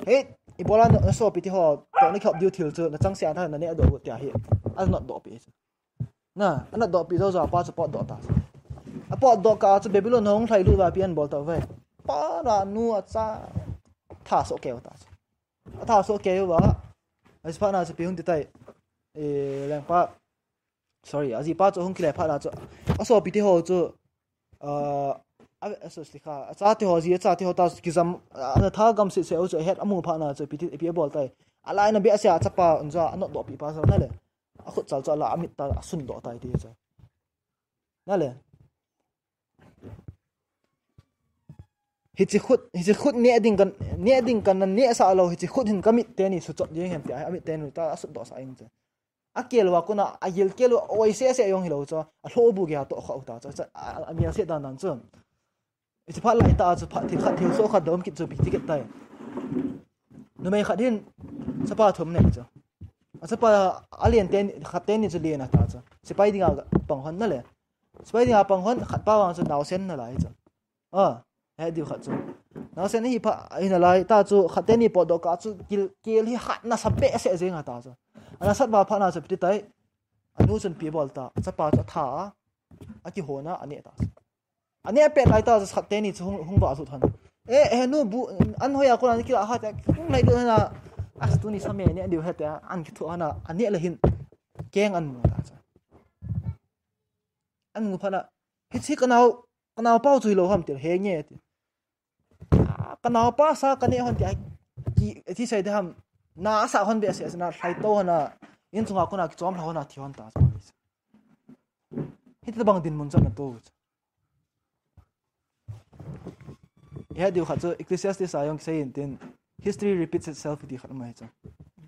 Hei, ibola na, nasopi te ho, toh na khop diu thil chu, nachang sia tha naneh doh u tia hi. Anot doh pi chu. Na, anot doh pi jou jou a pa chu potdoh ta. Apotdoh kah a chu Babylon hung lhai lut uva ipi abol tauve. Pa ra nu acha. Tha soh keu ta chu. Atha soh keu uva. Ahiphat na chu ipi hung ti tai. Eh, lengpa. Sorry, ajipa chu hung kile phat na chu. Asopi te ho chu. Ah, a, a, sorry, kha. Acha te ho ji, acha te ho ta kijam, a, ana tha gam se se u chu ahet amu phat na chu ipi ti, ipi abol tai. Alai na be ase a chapa un ja, anot doh pi pa sa na le. Akhut chal chu ala amit ta, asun doh tai ti chu. Na le. Hiche khut, hiche khut neh ding kan, neh ding kan naneh sah lou, hiche khut hin kamit teni suchot ding hen ti, amit teni ta asun doh sah ing chu. Akel uva kona, agil kel uva, oi se se jong hilou chu, alhoh bu gei a toh kha u ta chu, a, a, amel se dan dan chu. Hiche phat lai ta chu, phat thil khat thil soh khat dom kit chu ipi ti kit tai. Numei khat hin, chapa thum nei chu. Achapa alen teni, khat teni chu len ata chu. Sepai dinga pang hon na le. Sepai dinga pang hon, khat pa vang chu naosen nalai chu. A, he diu khat chu. Naosen hi pha, hi nalai ta chu, khat teni potdoh kah chu, kel, kel hi hat nasa behseh jeng ata chu. Anasat val phat na chu ipi ti tai. Anu chun ipi abol ta. Chapa chu atha a. Akihon a, aneh ta chu. Aneh pet lai ta chu khat teni chu hung, hung va lut hon. Eh, eh, nu bu, an hoi a kona kila ha ta, hung lai lut hon a. As tuni sa me neh diu he ta, an kithu hon a, aneh le hin. Keng an mu ta chu. An mu phat na, hiche ka nao, ka naopa chu hilou ham ti, he nge ti. Ah, ka naopa sa kaneh hon ti, ai, ki, ti sei de ham, na asa hon behseh, na lhai to hon a, in chunga kona kichom lha hon a thi hon ta, so. Hitobang dinmun chu ana to chu. Ihet diu khat chu Ecclesiastes a jong kisei in tin, history repeats itself ti khat um ahi chu.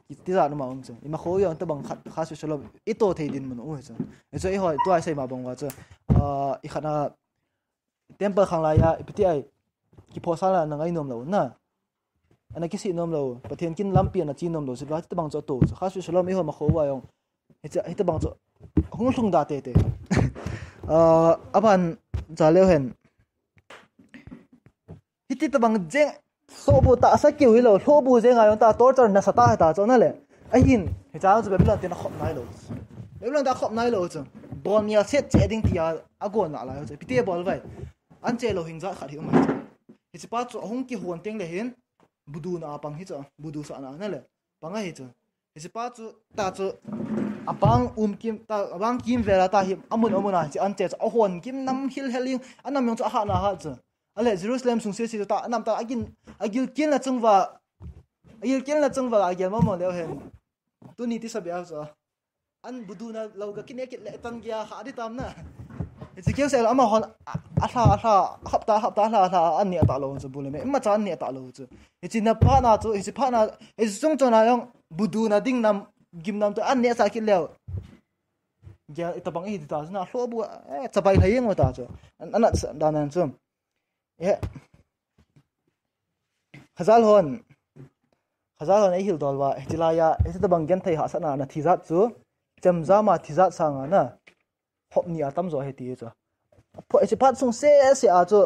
Kiti jat um a um chu. Ima kho jong tobang khat, khat seh seh lou, ito thei dinmun um ahi chu. Hichu eiho tua isei ma bang uva chu, ah, ikhat a temple khang laiya, ipi ti ai, kiphosal a ana ngai nom lou na. Ana kisih nom lou, Pathen kin lampi ana che nom lou, sibah hitobang chu ato chu. Khat seh seh lou, eiho ima kho uva jong. Hiche, hitobang chu hung lhung da teitei. Ah, aban cha leu hen. Hitobang jeng, lhohbu tahsa keu hilou, lhohbu jeng a jong ta torture nasatah hita chu nale. Ahin, hiche chu Babylon ten akhop nailou. Babylon ten akhop nailou chu. Bol ni a set che ding tia agon nalai chu. Ipi ti bol uvem. Anche lou hing jat khat hi um ahi chu. Hichepa chu ahung kihon teng le hin, budu na a pang hi chu, budu sahna nale. Pang ahi chu. Hichepa chu, ta chu, abang um kim, ta, abang kimvel a ta hi, amun amun a, hiche anche chu, ahon kim nam hilhel in, anam jong chu ahat na hat chu. Ale, Jerusalem sung sese chu ta, anam ta, agin, agilkel na chung uva, agilkel na chung uva, agel mama leu hen. Tuni tisa bia chu. An budu na lou ga kine kit le tan gei a ha di tam na. Hiche keu sel amahon, a, alha, alha, hapta, hapta, alha, alha, an neh ta lou chu bu le me. Imacha an neh ta lou chu. Hiche na phat na chu, hiche phat na, hiche sung chon a jong, budu na ding nam, gim nam chu an neh sa kit leu. Gel itobang ihi ta chu na, lhohbu, eh, chabai lha jeng u ta chu. An, an at sa, dan an chu. Eh. Khajal hon. Khajal hon eihil dol uva, hiche laiya, hitobang genthei hahsatna ana thi jat chu. Chemjam a thi jat sanga na. Hop ni a tamjo ahi ti chu. Pho, hiche phat sung sese a chu.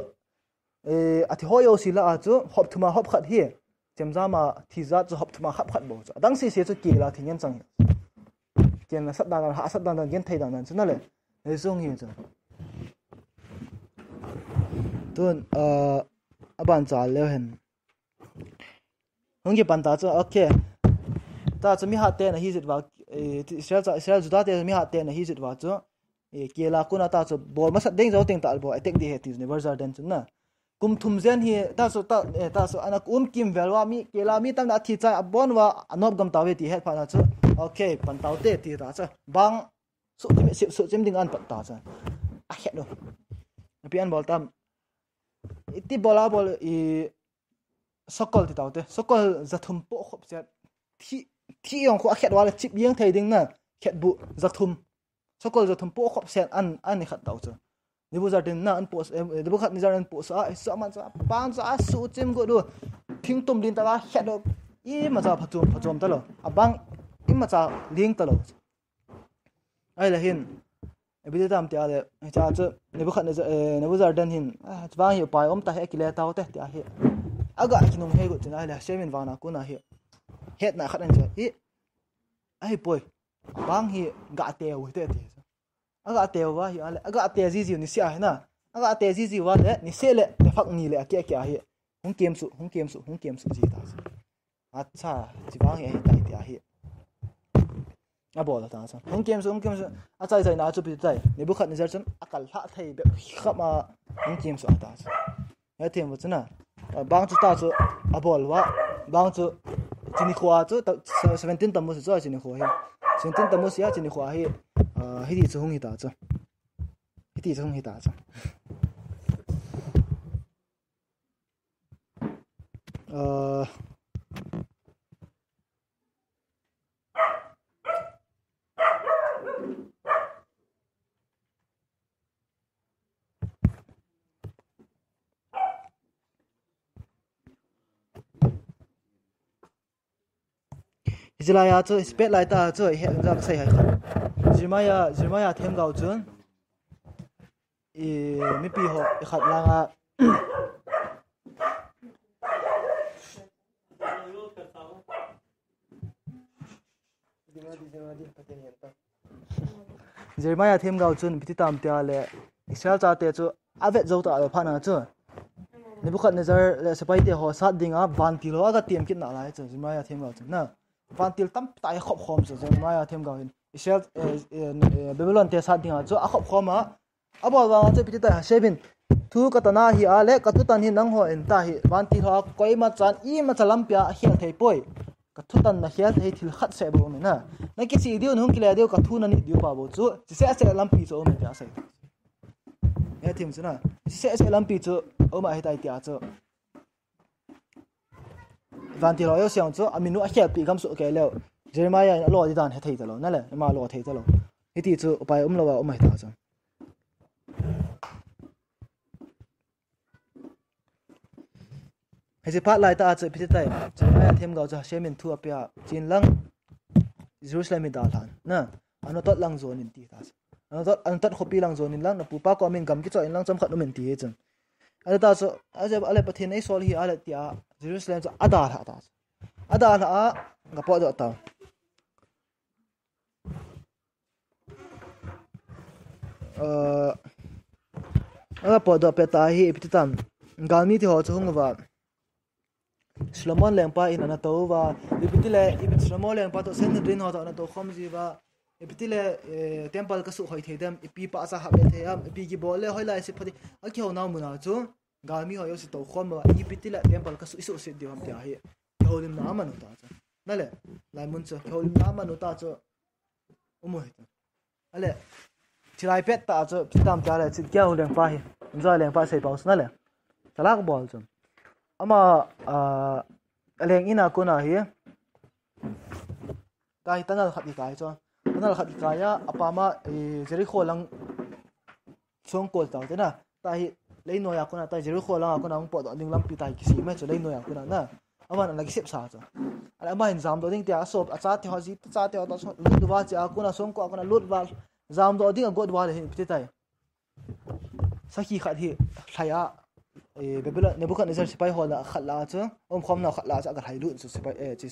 Eh, athi ho jouse lah a chu, hop thum a hop khat hi. Chemjam a thi jat chu hop thum a hop khat bou chu. Adang sese chu kel a thi ngen chang hi. Kel nasat dan dan, hahsat dan dan, genthei dan dan chu nale. Hiche sung hi chu. Tun, ah, aban cha leu hen. Hung kipan ta chu, okay. Ta chu mi hat te na hi jit uva, eh, Israel cha, Israel Juda te mi hat te na hi jit uva chu. Eh, kel a kon a ta chu, bol masat ding jou teng ta bol, attack di ahi ti chu, Nebuzaradan chu na. Kum thum jen hi, ta chu, ta, eh, ta chu, ana um kimvel uva mi, kel a mi tamna athi chai, abon uva, anop gam tauve ti het phat na chu. Okay, pan taute ti ta chu. Bang, suhchim, suhchim ding an pat ta chu. Ahet u. Ipi an bol tam. Iti bol a bol i, sokol ti taute. Sokol jathum po khop set. Thi, thi jong khu ahet uva le chip jeng thei ding na. Khetbu jathum. Sokol jathum po khop set an, an ikhat tau chu. Nebuzaradan na an po, eh, Nebuchadnezzar an po sa, eh, sa man sa, pan sa, suhchim got u. Thingtum lin tah a het u. Imacha phachom, phachom talou. Abang, imacha ling talou. Ahile hin, ipi ti tam tia le, hiche chu Nebuchadnezzar, eh, Nebuzaradan hin, ah, chuvang hi upai um ta hi, kile taute, tia hi. Aga kinung hei got chun ahile, Hashem in vana kon a hi. Hetna khat ahin che, hi, ahipoi. Bang hi ga teu hite ti. Aga teu uva hi, ahile, aga te jiji u niseh ahi na. Aga te jiji uva le, niseh le, tephak ni le, ake, ake ahi. Hung kemsuh, hung kemsuh, hung kemsuh ji ta. Acha, chuvang hi ahitai tia hi. Abol ta chu. Hung kemsuh, hung kemsuh. Achai chaina chu ipi tai. Nebuchadnezzar chun akal lhah thei bep kham a hung kemsuh ta chu. Hethem u chu na. Bang chu ta chu abol uva. Bang chu chuni kho a chu ta, seventeen Tammuz chu chuni kho hi. Seventeen Tammuz a chuni kho hi. Ah, hiti chu hung hi ta chu. Hiti chu hung hi ta chu. Ah, hiche laiya chu, hiche pet lai ta chu, ihet jong kasei hai kha. Jeremiah, Jeremiah themgao chun. I, mipi ho, ikhat langa. Jeremiah themgao chun ipi ti tam tia le Israel chate chu avet jou talou phat na chu Nebuchadnezzar le sepai te ho sat dinga vantil ho aga tem kit nalai chu Jeremiah themgao chun na vantil tamtah a khop khom chu Jeremiah themgao hin Israel, eh, eh, eh, Babylon te sat dinga chu akhop khom a Abol vanga chu ipi ti tai Hashem in, thu katan ahi a le, kathutan hi nangho in ta hi, vantil ho a koima chan imacha lampi a akhel thei poi. Kathutan nakhel thei thil khat seh bou um in a. Nakisih diu, nahung kile diu, kathu nanit diu pa bou chu, chiseh seh lampi chu um in tia asei. Hethem chu na. Sese lampi chu, aum ahitai tia chu. Vantil ho jouse chu, amin u akhelpi gamsuh kei leu. Jeremiah in alo di dan hethei talou, nale, ama alo thei talou. Hiti chu, upai umlou a um ahita chu. Hiche phat lai tah a chu ipi ti tai. Jeremiah themgao chu Hashem in thu apeh a, chen lang Jerusalem hi dalhan. Na, Anatot lang jon in ti ta chu. Anatot, Anatot khopi lang jon in lang, na pupa kom in gam kichoh in lang chomkhat um in ti hi chun. Ahita chu, ale Pathen in eisol hi ale tia, Jerusalem chu adalha ta chu. Adalha a, gapotdoh tau. Aa, agapotdoh pet ta hi, ipi ti tam. Galmi te ho chu hung uva. Solomon lengpa in ana tou uva. Ipi ti le, ipi Solomon lengpa toh Sanhedrin ho toh ana tou khom ji uva. Ipi ti le, eh, temple kasuh hoi thei dem, ipi pahcha hah be thei am, ipi kibol le hoilai se phati. Akihou nau mun a chu. Galmi ho jouse tou khom uva. Ipi ti le temple kasuh, isuhset diu ham tia hi. Kihoulimna aman u ta chu. Nale, lai mun chu. Kihoulimna aman u ta chu. Um u hi. Ale, chilai pet tah chu, ipi ti tam tia le, Tzidkiyahu lengpa hi. Uzziah lengpa seipau chu nale. Chalak bol chu. Ama, ah, aleng in a kon a hi. Tua hi tunnel khat kikai chu. Tunnel khat kikai a, apam a, eh, Jericho lang songkol tau te na. Tua hi leinoi a kon a, tua Jericho lang a kon a hung potdoh ding lampi tua hi kisem e chu leinoi a kon a na. Aman ana kisep sa chu. Ale ama hin jamdoh ding tia asop, achate ho, aji, achate ho toh lut uva, chea kon a songkol a kon a lut uva, jamdoh ding agot uva le hin ipi ti tai. Sakhi khat hi lhai a, eh, Babylon, Nebuchadnezzar sepai ho lah a khat lah a chu, umkhom nau khat lah a chu, aga lhai lut chu sepai, eh, chi,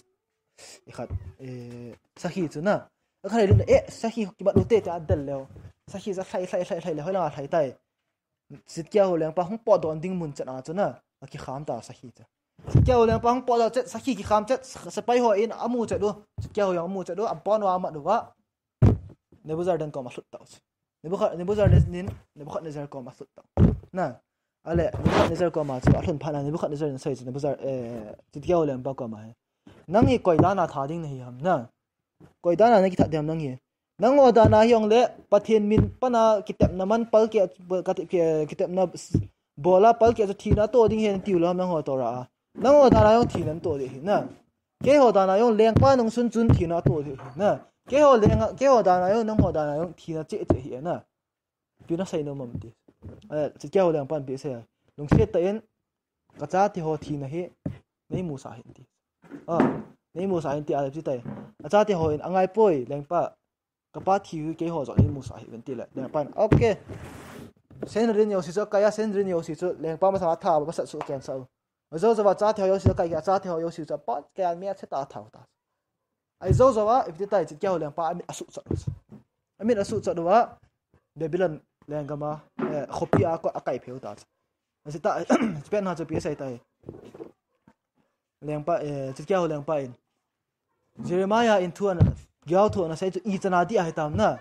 eh, khat, eh, sakhi chu na. Aga lhai lut na, eh, sakhi kimat u te, tia adel leu. Sakhi chu alhai, lhai, lhai, lhai le, hoilang a lhai tai. Tzidkiyahu lengpa hung potdoh ding mun chet a chu na, akikham ta sakhi chu. Tzidkiyahu lengpa hung potdoh chet, sakhi kikham chet, sepai ho in amu chet u. Tzidkiyahu jong amu chet u, apon uva amat uva. Nebuzaradan kom a ahlut tau chu. Nebuchad-, Nebuzaradan in, Nebuchadnezzar kom a ahlut tau. Na, ale, Nebuchadnezzar kom a chu, alhun phat na, Nebuchadnezzar in asei chu, Nebuzar-, eh, Tzidkiyahu lengpa kom a hi. Nang hi koi dan a that ding nahi ham, na? Koi dan a nakithat ding ham nang hi. Nangho dan a hi jong le, Pathen min pan a kitepna man palkeh, kate-, ki-, kitepna s-, bol a palkeh chu thina atoh ding ahi nati u lou ham nangho Torah a. Nangho dan a jong thina natoh ding ahi, na. Keiho dan a jong lengpa nungsun chun thina atoh ding ahi, na. Keiho leng a, keiho dan a jong, nangho dan a jong thina cheh cheh ahi, na. Ipi nasei nom am ti. Eh, Tzidkiyahu lengpan ipi asei a. Lungset tah in, kachate ho thina hi, neimusah hih in ti. Ah, neimusah hih in ti a le ti tai. Achate ho in, angai poi, lengpa. Kapa thi hi keiho joh neimusah hih in ti le. Lengpan, okay. Sanhedrin jouse chu, akai a Sanhedrin jouse chu, lengpa masang a atha, masat suh ken sa u. Ajou jou a achate ho jouse chu, akai a achate ho jouse chu, apot kei a mi a chet a atha u ta. Ajou jou a, ipi ti tai, Tzidkiyahu lengpa amit asuh chat u. Amit asuh chat uva, Babylon lenggam a, eh, khopi a ko-, akai phei u ta. Asei ta, pen ha chu ipi asei tai. Lengpa, eh, Tzidkiyahu lengpa in. Jeremiah in thu ana, Tzidkiyahu thu ana sei chu ichan a dih ahi tam na.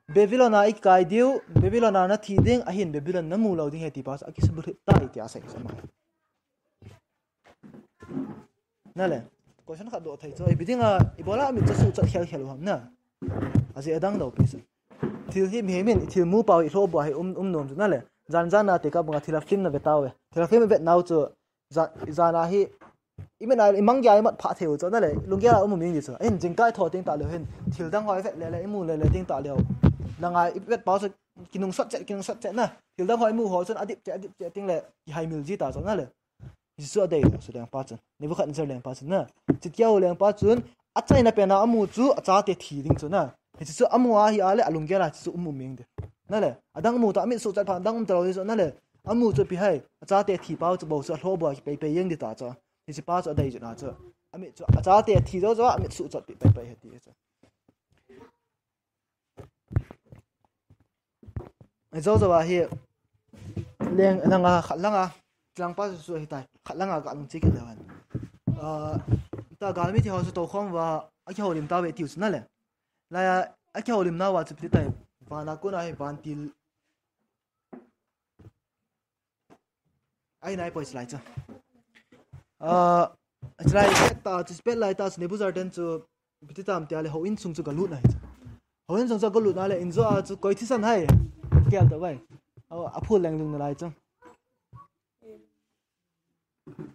Babylon a ikai diu, Babylon a nathi ding, ahin Babylon namu lou ding ahi ti pa chu akisubulhit tai tia asei chu. Nale, question khat doh thei chu, ipi dinga, ibola amit chu asuh chat khel khel u ham na. Ajeh adang lou pi chu. Thil hi mihem in, thil mu pau hi lhoh bua hi um, um nom chu nale. Jan jan a te ka banga thil a film na ve tau ve. Thil a film vet nau chu, ja-, jan a hi, i mit a, i mang gei a i mat phah thei u chu nale. Lunggel a um um ding di chu. Ahin jingkah i tho ting ta leu hin, thil dang ho i vet le le, i mu le le ting ta leu. Langa i vet pau chu, kinungsot chet, kinungsot chet na. Thil dang ho i mu ho chun, adip chet, adip chet ting le, kihaimil ji ta chu nale. Hichu adei lou chu lengpa chun. Nebuchadnezzar lengpa chun na. Tzidkiyahu lengpa chun, achaina pen a amu chu, achate thi ding chu na. Hichu chu amu ahi a le, alunggel a chu um um jeng di. Nale, adang mu ta, amit suh chat phat, adang um ta lou di chu nale. Amu chu ipi ham, achate thi pau chu bou chu alhoh bua kipei pei jeng di ta chu. Hiche pa chu adei chu na chu. Amit chu, achate thi jou jou a, amit suh chat pi pei pei ahi ti chu. Ajou jou a hi, leng, langa, khat langa, tlangpa chu chu ahi tai, khat langa ka lungche kit leu hen. Ah, ta galmi te ho chu tou khom uva, akihoulim tauve tiu chu nale. Laiya, akihoulim nauva chu ipi ti tai, van a kon a hi vantil. Ahi nai poi chulai chu. Ah, chulai pet ta chu, pet lai ta chu Nebuzaradan chu ipi ti tam tia le houin sung chu galut na hi chu. Houin sung chu galut na le in jo a chu koi thisan ham. Kel ta vai. A, aphul leng leng nalai chu.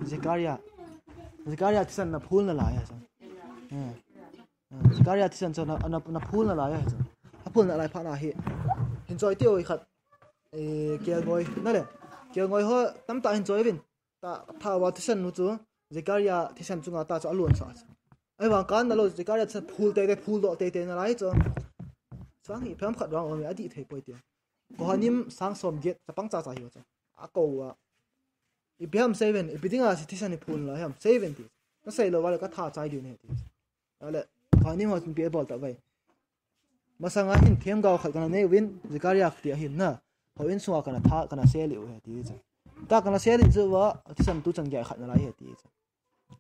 Zechariah. Zechariah thisan na phul nalai a chu. Eh. Eh, Zechariah thisan chu na, na, na phul nalai a chu. Aphul nalai phat na hi. Hin choi teo i khat. Eh, kelngoi. Nale. Kelngoi ho tamtah hin choi vin. Ta, tha uva thisan nu chu, Zechariah thisan chunga ta chu alon sa chu. Ahivang kan nalou, Zechariah thisan phul teitei, phul doh teitei nalai chu. Sang hi phem khat vang um e, adih thei poi tia. Kohanim sang som get, chapang cha cha hi chu. Akou uva. Ipi ham sei ven, ipi dinga thisan hi phul nalai ham, sei ven ti. Nasei lou uva le katha chai diu ahi ti. Ale, Kohanim ho chun ipi abol tah uve. Masanga hin themgao khat kana nei uvin, Zechariah ti ahin na. Houin sunga kana tha, kana sel u ahi ti chu. Ta kana sel u va, thisan tu chan gei khat nalai ahi ti chu.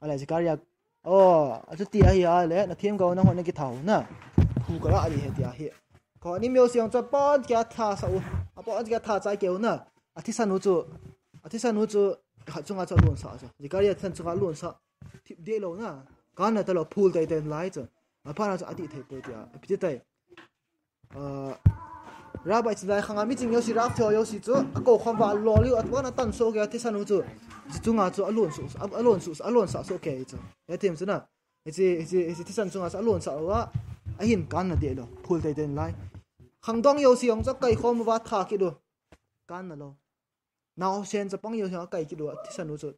Ale Zechariah, o, achuti ahi ale, na themgao nangho nakitha u na. Phu kala ahi ti ahi. Kohanim jouse jong chu apon kia tha sa u. Apon kia tha chai keu na. Athisan u chu, athisan u chu, khat chunga chu alon sa chu. Zechariah thisan chunga alon sa. Thip deh lou na. Kan na talou, phul teitei nalai chu. Aphat na chu adih thei poi tia. Ipi ti tai. Ah, Rabbi chilai khanga miching jouse, Rav thei jouse chu, akou khom uva alol u, atvan atan so ke, athisan u chu. Chi chunga chu alon su, alon su, alon sa so ke chu. Hethem chu na. Hichi, hichi, hichi thisan chunga chu alon sa uva. Ahin kan na deh lou. Phul teitei nalai. Khangdong jouse jong chu akai khom uva tha kit u. Kan nalou. Naosen chapang jouse akai kit u, athisan u chu.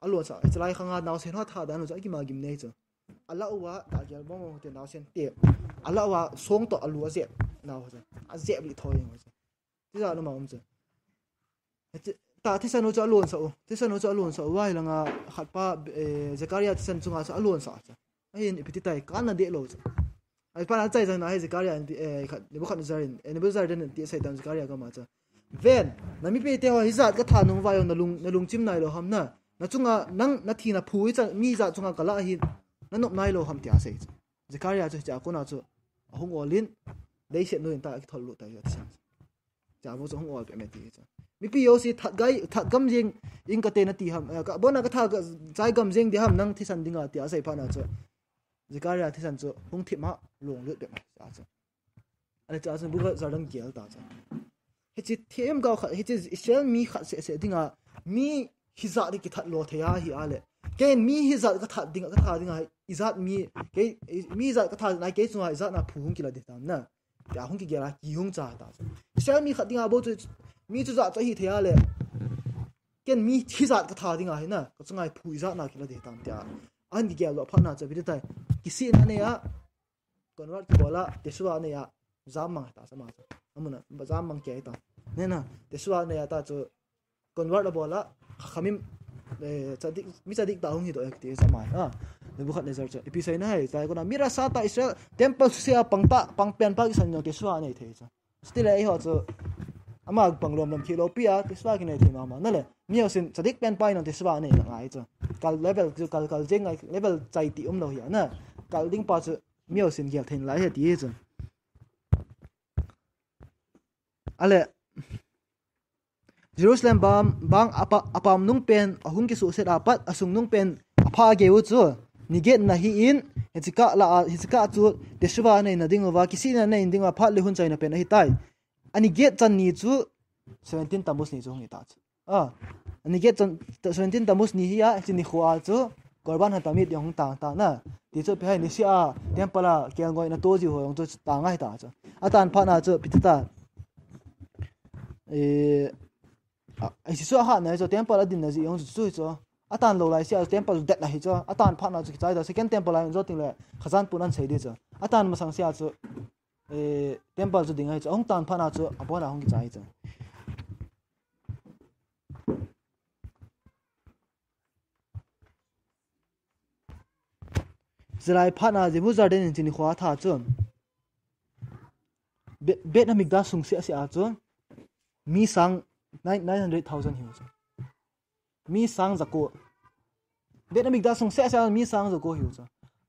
Alon sa, chilai khanga naosen ho tha dan u chu, akima gim nei chu. Ala uva, ta gel bom bom te naosen te. Ala uva, song to alu ajep, nao chu. Ajep li thoi jeng chu. Tija luma um chu. Ti, ta thisan u chu alon sa u. Thisan u chu alon sa u, vai langa khat pa, eh, Zechariah thisan chunga chu alon sa chu. Ahin ipi ti tai, kan na deh lou chu. Ai pa na chai jang na hi Zechariah in ti, eh, khat, Nebuchadnezzar in, eh, Nebuchadnezzar in ti sei dan Zechariah kama chu. Ven, na mipi te ho hijat katha nung uva jong na lung, na lungchim nailou ham na. Na chunga, nang, na thina phu hi cha, mi jat chunga kala hi, na nop nailou ham tia sei chu. Zechariah chu, cha kona chu, ahung ol in, leiset noiya ta kithol lut tai, ati sang. Cha vo chu hung ol peh me ti chu. Mipi jouse that gai, that gam jeng, in kate nati ham, eh, ka, abona katha ga, chai gam jeng di ham, nang thisan dinga tia sei phat na chu. Zechariah thisan chu, hung thip ma, long lut peh ma, cha chu. Ani cha chu, Nebuchadnezzar dang gel ta chu. Hichi themgao khat, hichi Israel mi khat seh seh dinga, mi hijat di kithat lou thei ahi ale. Ken mi hijat kathat dinga, katha dinga, ijat mi, kei, mi hijat katha dinga, kei chunga ijat na phu hung kila di tam na. Tia hung kigel a, ki hung cha ta chu. Israel mi khat dinga bou chu, mi chu jat chu ahi thei ale. Ken mi hijat katha dinga hi na, ka chunga phu ijat na kila di tam tia. Ahin kigel lou phat na chu, ipi ti tai. Kisihna nei a, convert kibol a, teshuvah nei a, jam mang ta sama chu. Amuna, jam mang kei ta. Nei na, teshuvah nei a ta chu, convert abol a, Chachamim, eh, tzadik, mi tzadik ta hung hi doh e ti sama. Ah, Nebuchadnezzar chu. Ipi seina hai, chai kona, mi rasa ta Israel, temple suse a pang ta, pang pen pa kisan jong teshuvah nei thei chu. Still eiho chu, ama pang lom lom kilo pi a, teshuvah kinei thei mama. Nale, mi jousen, tzadik pen pa in jong teshuvah nei na ngai chu. Kal level chu, kal, kal jeng ngai, level chai ti um lou hi a na. Kal ding pa chu, mi jousen gel thei nalai ahi ti chu. Ale, Jerusalem bang, bang apa, apam nung pen, ahung kisuhset apat, asung nung pen, apha agei u chu, ni get na hi in, hichi kah la a, hichi kah chu, teshuvah nei na ding uva, kisihna nei ding uva, phat le hun chaina pen ahi tai. Ani get chan ni chu, seventeen Tammuz ni chu hung hi ta chu. Ah, ani get chan, seventeen Tammuz ni hi a, hichi nikho a chu, Korban HaTamid jong hung tang ta na. Ti chu ipi ham, niseh a, temple a, kelngoi na to jiu ho jong chu tang ahi ta chu. Atan phat na chu, ipi ti ta. Eh, a, hichi chu ahat na hi chu, temple a din na ji jong chu, chu hi chu. Atan lou lai seh a, temple chu det na hi chu. Atan phat na chu kichai ta, second temple a jong chu ting le, Khazan pun an sei di chu. Atan masang seh a chu, eh, temple chu ding ahi chu. Ahung tan phat na chu, abon a hung kichai chu. Chulai phat na Jerusalem in chini khua tha chu. Be-, Beit Hamikdash sung seh seh a chu. Mi sang nine, nine hundred thousand hiu chu. Mi sang jako. Beit Hamikdash sung seh seh a mi sang jako hiu chu.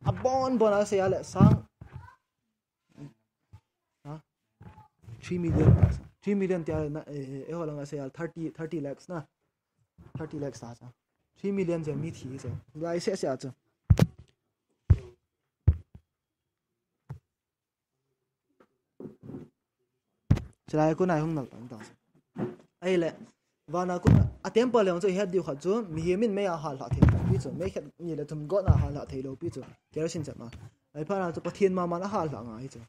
Abon bon a sei a le sang Ha? Three million. Three million tia na, eh, eh, eiho langa sei a thirty, thirty lakhs na. Thirty lakhs ta cha. Three million jeng mi thi cha. Lai seh seh a cha. Chulai kona hung nal pan ta cha. Ahile, vana kona a temple leng chu ihet diu khat chu, mihem in mei a hal lha thei lou pi chu, mei khat ni le thum got na hal lha thei lou pi chu, kerosene chang a. Ahiphat na chu Pathen maman a hal lha ngai chu.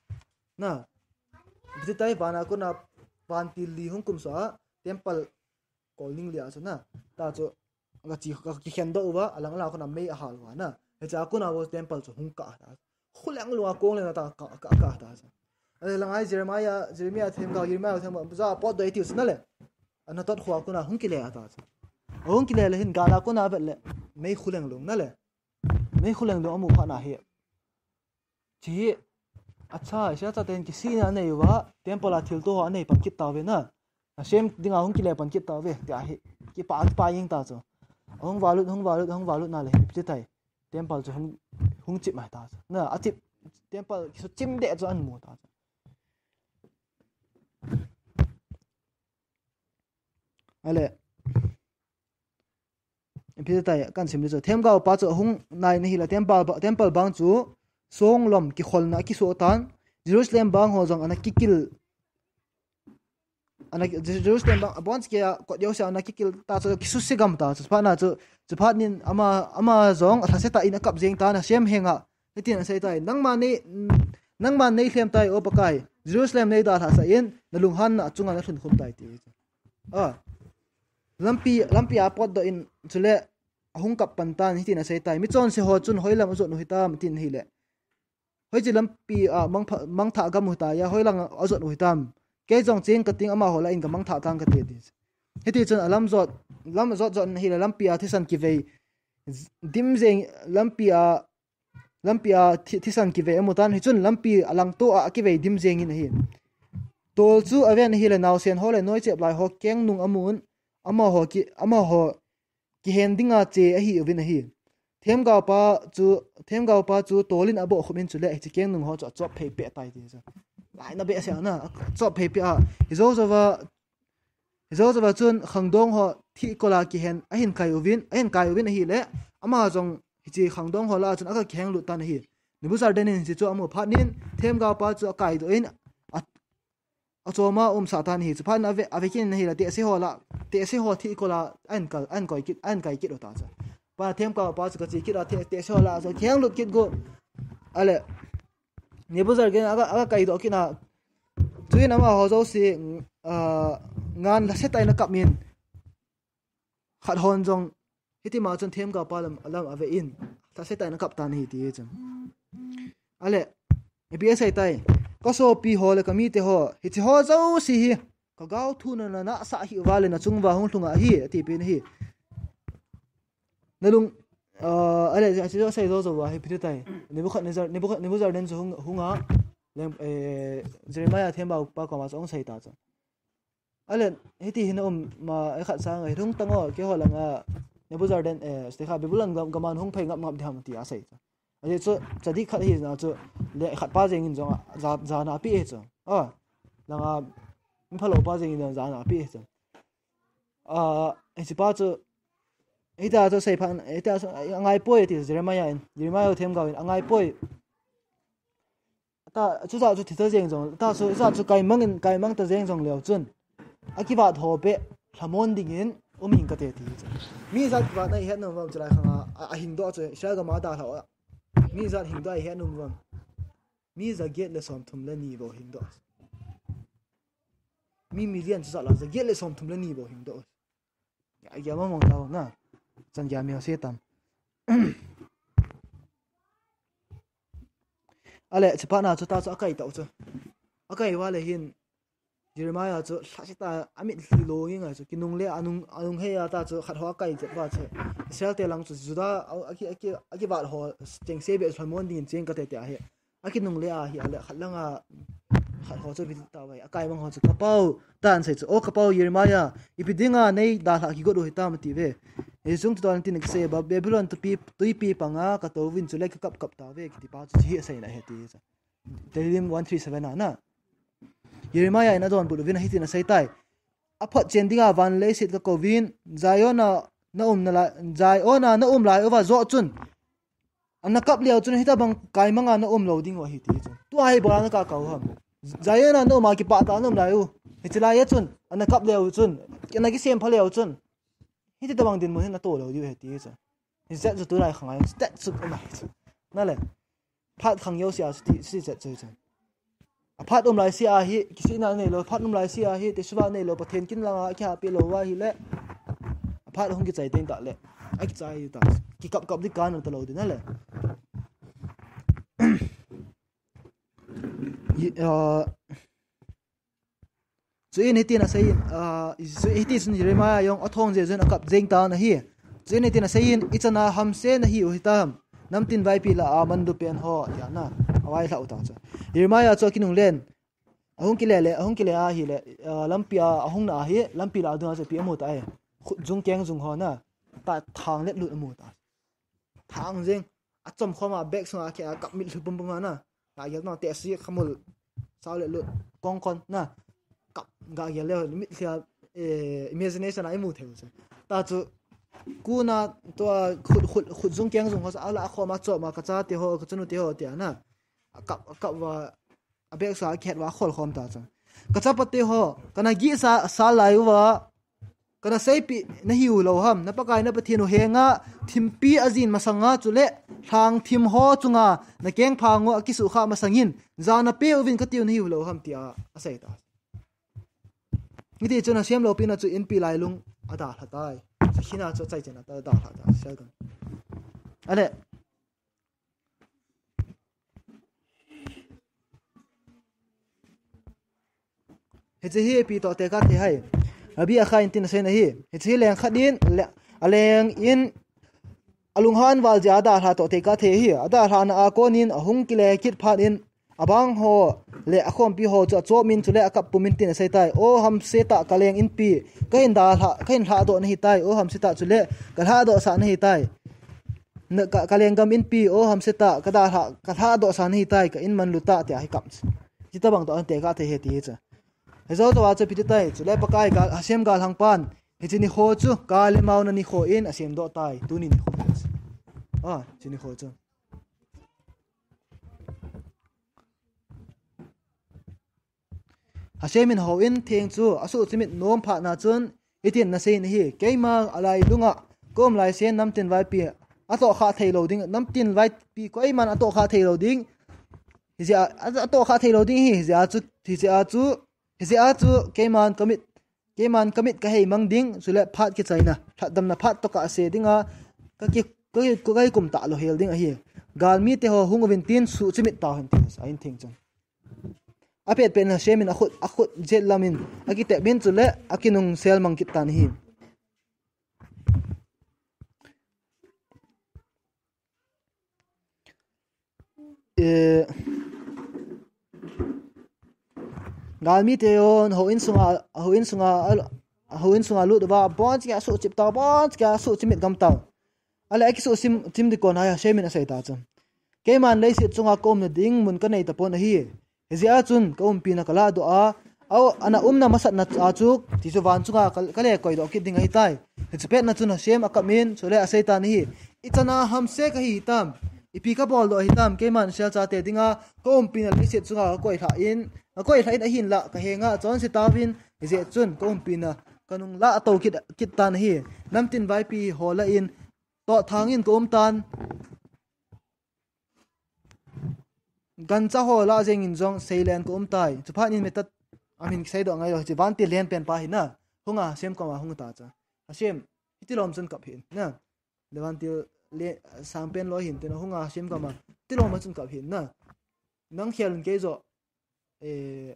Na, ipi ti tai, vana kona vantil li hung kumsuh a, temple kol ning li a chu na, ta chu, ka chi, ka kikhen doh uva, alang lang kona mei a hal uva na. Hiche a kona bou temple chu hung kah ta. Khuleng lou a kong leng ta kah, kah, kah ta chu. Ale lang ai Jeremiah, Jeremiah themgao, Jeremiah themgao, ja potdoh i tiu chu na le. Anatot kho a kona hung kile a ta chu. Hung kile le hin gal a kona vet le, mei khuleng lou na le. Mei khuleng lou amu phat na hi. Chi, acha, sia cha ten kisihna anei uva, temple a thilto ho anei pan kit tauve na. Hashem dinga hung kile pan kit tauve, tia hi, kipa, kipa jeng ta chu. Hung valut, hung valut, hung valut na le, ipi ti tai. Temple chu hung, hung chim mai ta chu. Na, achim, temple kisu chim deh chu amu ta chu. Ale. Ipi ti tai, kan sim le chu. Themgao pa chu ahung nai na hi le, temple ba, temple bang chu, song lom kikholna akiso tan, Jerusalem bang ho jong ana kikil, ana, Jerusalem bang, abon kia kot jouse ana kikil ta chu, kisuse gam ta chu, phat na chu, chu phat nin ama, ama jong, alhase tah in akap jeng tan, Hashem henga, hitin asei tai, nangma nei, nangma nei lhem tai, O Pakai, Jerusalem nei dalhasah in, nalunghanna achunga nalhun khum tai ti. A, lampi, lampi a potdoh in, chule, ahung kap pan tan, hitin asei tai, michonse ho chun hoilam ajot u hitam, tin ahile. Hoiche lampi a mangpha-, mangthah gam u hitam, hoilang ajot u hitam. Kei jong cheng kating amaho lah in kamangthah tang kate ti. Hiti chun alam jot, lam jot jot in ahile lampi a thisan kivei dim jeng, lampi a, lampi a thi-, thisan kivei amu tan, hichun lampi alangto a akivei dim jeng in ahi. Tol chu aven ahile naosen ho le noichep lai ho kengnung amun, amaho ki, amaho kihen dinga che ahi uvin ahi. Themgao pa chu, themgao pa chu tolin abohkhum in chule hiche kengnung ho chu achop phei peh tai ti chu. Laina behseh a na, achop phei peh a. Hijou jouva, hijou jouva chun khangdong ho thihkol a kihen, ahin kai uvin, ahin kai uvin ahile, ama jong hiche khangdong ho lah a chun aga kiheng lut tan ahi. Nebuzaradan in hiche chu amu phat nin, themgao pa chu akaidoh in, a, achom a umsah tan ahi. Chuphat in ave, ave kit in ahile, tehse ho lah, tehse ho thihkol a ahin kal, ahin koi kit, ahin kai kit u ta chu. Pa themgao pa chu kache kit a, te, tehse ho lah a chu kiheng lut kit gu. Ale, Nebuzaradan aga, aga kaidoh kit na. Chuin amaho jouse, ah, ngan lhase tah in akap in. Khat hon jong, hitima chun themgao pa lam, lam ave in, lhase tah in akap tan ahi ti chu. Ale, ipi asei tai, kasopi ho le kamite ho, hiche ho jouse hi, kagao thuna na nasah hi uva le nachung uva hung lhung ahi, ati pen ahi. Nalung, ah, ale, hiche asei jou jouva hi ipi ti tai. Nebuchadnezzar, Nebuchad-, Nebuzaradan chu hung, hung a, leng, eh, Jeremiah themgao pa koma chu ahung sei ta chu. Ale, hiti hin aum ma, e khat sang, hi hung tang o, keiho langa, Nebuzaradan, eh, stekha, Babylon gam, gaman hung phei ngap ngap ding ham ti asei chu. Ajeh chu, tzadik khat hi na chu, le khat pa jeng in jong, ja, jana ape hi chu. A, langa, mi phalou pa jeng in jong, jana ape hi chu. A, hiche pa chu, hita chu sei phan, hita chu, angai poi ti Jeremiah in, Jeremiah themgao in, angai poi. Ta, chucha chu thi ta jeng jong, ta chu, chucha chu kaimang in, kaimang ta jeng jong leu chun. Akivat ho beh, lhamon dingin, um hing kate ti chu. Mi jat kivat na ihet nom uvam chulai khanga, a, ahing doh chu, Israel gam a dalha u a. Mi jat hing doh ihet nom uvam. Mi jaget le somthum le ni bou hing doh. Mi million chucha la, jaget le somthum le ni bou hing doh. Agia mong mong tao na. Chan gia mi ho se tam. Ale, chuphat na chu ta chu akai tau chu. Akai uva le hin, Jeremiah chu lhase tah a mitlhi lo nge ngai chu. Kinung le anung, anung hei a ta chu khat ho akai jep uva chu. Israel te lang chu Judah a, aki, aki, akivat ho chengse beh lhamon dingin cheng kate tia hi. Akinung le ahi ale khat langa khat ho chu avet tauve. Akaimang ho chu, "Ka pau," tin asei chu. "O ka pau Jeremiah, ipi dinga nei dalha kigot u hitam?" ati uve. Hichun tutan tin kisei ba, "Babylon tuipi, tuipi panga katou vin chule kakap kap tauve," kiti pa chu hiche hi aseina ahi ti chu. Tehillim one three seven a na. Jeremiah in adonbut uvin hitin asei tai. Aphotchen dinga van leiset kakou vin, Zion a na um nalai, Zion a na um lai uva joh chun. Ana kap leu chun hitabang kaimanga na um lou ding u ahi ti chu. Tua hi bol a na ka kau ham. Zion a na um a kipah tah a na um lai u. Hiche lai a chun. ana kap leu chun, ana kisem pha leu chun, hiti tabang dinmun hi nato lou diu ahi ti chu. Hijeh chun tulai khang a hi, stat chu um ahi chu. Nale, phat khang jouse a chu ti, ti chet chu hi chu. Aphat um lai se a hi, kisihna neilou, aphat um lai se a hi, teshuvah neilou, Pathen kin langa akihahpeh lou uva ahile, aphat hung kichai teng tah le, akichai ta, kikap kap ding kana talou ding nale. I, ah, Chuin hitin aseiyin, ah, chu hiti chun Jeremiah jong athong jeh chun akap jeng tan ahi. Chuin hitin aseiyin, ichana hamse nahiu hitam, namtin vaipi lah a manlu pen ho, tia na, availhah u ta chu. Jeremiah chu akinunglen, ahung kile le, ahung kile ahile, ah, lampi a, ahung na ahi, lampi lah a dunga chu ipi amu tai. Khut jung keng jung ho na, ta thang let lut amu ta. Thang jeng, achom khom a bag sunga akhe a kap mit lhu pum pum a na. Gagel na tehse khamul, sao le lut, kong kon na. Kap gagel le mit lhia, eh, imagination a imu thei u chu. Ta chu, kuna tua khut, khut, khut jung keng jung ho chu ala khom a chom a kachate ho, kachanu te ho tia na. Akap, akap uva, abag sunga akhet uva akhol khom ta chu. Kachapate ho, kana gihsa, sa lai uva, kana seipeh nahiu lou ham, na Pakai na Pathen u henga thimpi ajin masanga chule lhang thim ho chunga nakeng phang u akisuhkhah masangin, ja napeh uvin katiu nahiu lou ham tia asei ta. Hiti chun Hashem loupina chu inpi lailung adalha tai. Sakhina chu achai chen a adalha ta. Sel kan. Ale. Hiche hi ipi toh tekah thei ham. Rabbi Achai in tin asei na hi. Hiche hi leng khat in, le, aleng in, alunghan val jeh a adalha toh tekah thei ahi. Adalhah na a kon in, ahung kile kit phat in, abang ho, le akhompi ho chu achom in chule akap pum in tin asei tai. O Hamsetah kaleng inpi, kahin dalha, kahin lhahdoh nahi tai. O Hamsetah chule, kalhahdoh sah nahi tai. Na, ka, kaleng gam inpi, O Hamsetah, kadalha, kalhahdoh sah nahi tai, ka in manlu tah, tia hi kap. Hitabang toh ahin tekah thei ahi ti hi chu. Hijou toh a chu ipi ti tai, chule Pakai gal, Hashem galhang pan, hiche nikho chu, kale mauna nikho in asemdoh tai, tuni nikho chu. Ah, hiche nikho chu. Hashem in houin theng chu asuhchimit nom phat na chun, hitin ana sei in ahi, keima alailunga kaum laisen namtin vaipi atohkhah thei lou ding, namtin vaipi koiman atohkhah thei lou ding. Hijeh a, atohkhah thei lou ding ahi, hijeh a chu, hijeh a chu, hijeh a chu keiman kamit, keiman kamit kahei mang ding, chule phat kichaina, lhatdamna phat toh kase dinga, kaki, kaki, kakikum talou hel ding ahi. Galmite ho hung uvin tin suhchimit tauhen tin, ahin theng chun. Apet pet in Hashem in akhut, akhut jet lam in akitep in chule akinungsel mang kit tan ahi. Eh, galmite hon houin sunga, houin sunga, houin sunga lut uva, boncha kia suhchip tau, boncha kia suhchimit gam tau. Ale akisuhchim, chim ding kon a hi Hashem in asei ta chu. Keiman leiset chunga kaumna ding mun kanei tapon ahi. Hijeh a chun kaumpina kalahdoh a, au, ana umna masatna a chu, ti chu van chunga ka, kale koidoh kit ding ahi tai. Hiche pet na chun Hashem akap in, chule asei tan ahi. Ichana hamse kahi hitam, ipi kabol doh hitam, keiman Israel chate dinga, kaumpina leiset chunga kakoilhah in, kakoilhah in ahinlah, kahenga achonse tauvin, hijeh chun kaumpina kanung lah tou kit, kit tan ahi. Namtin vaipi ho lah in, tohthang in kaum tan. Gancha ho lah jeng in jong seilen kaum tai. Chuphat in metat amin kiseidoh ngai lou. Hiche vantil len pen pa hi na. Hunga Hashem koma hung ta chu. Hashem, hiti lom chun kap hih in na. Le vantil le sang pen loi hin tin hunga Hashem koma. Hiti lom chun kap hih in na. Nang khel in kei joh, eh,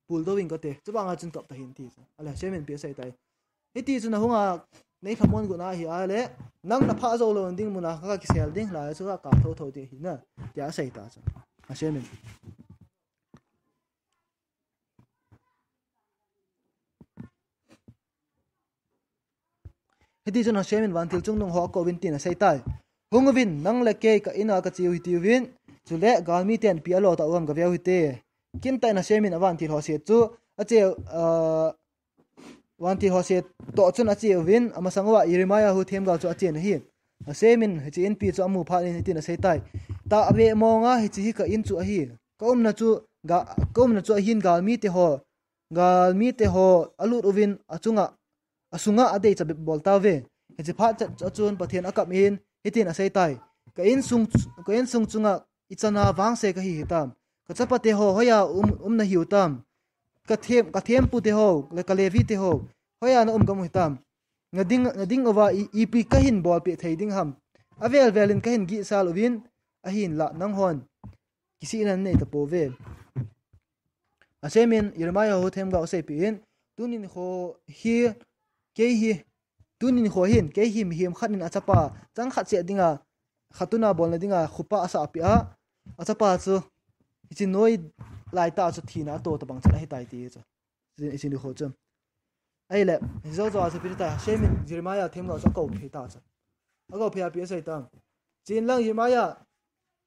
pul dou in kate. Chubanga chun kap tahih in ti chu. Ale Hashem in ipi asei tai. Hiti chun ahunga nei lhamon got na ahi ale, nang naphah jou lou ding muna kakisel ding, lai chu kakap thotho ding ahi na, tia asei ta chu. Hashem in. Hiti chun Hashem in vantil chungnung ho akouvin tin asei tai. Hung uvin, nang le kei ka in a kache u hitiuvin, chule galmiten ipi alo tah u ham gave u hite. Kintah in Hashem in avantil ho se chu, ache, ah, vantil ho se toh chun ache uvin, amasang uva Jeremiah hu themgao chu achen ahi. Hashem in hiche inpi chu amu phat in hitin asei tai. Tahbeh monga hiche hi ka in chu ahi. Ka umna chu ga, ka umna chu ahin galmite ho galmi te ho alut uvin achunga, asunga adei chabep bol tauve. Hiche phat chet chun Pathen akap in hitin asei tai. Ka insung, ka insung chunga ichana vangse kahi hitam? Ka chapa te ho hoiya um, um nahiu tam? Ka them, ka thempu te ho, le ka Levi te ho, hoiya na um gam u hitam? Na ding, na ding uva i, ipi kahin bolpeh thei ding ham? Avel vel in kahin gisal uvin, ahinla nanghon kisihna nanei tapouve. Hashem in Jeremiah ho themgao aseipeh in, tunin ho hi, kei hi, tunin ho hin, kei hi mihem khat in achapa chang khat seh dinga, khatuna bolna dinga khupa asah peh a, achapa chu, hiche noi laitah chu thina ato tabang chan ahitai ti chu. Hiche, hiche nikho chu. Ahile, hiche jou jou a chu ipi ti tai, Hashem in Jeremiah themgao chu akou phei ta chu. Akou phei a ipi asei tam? Chen lang Jeremiah,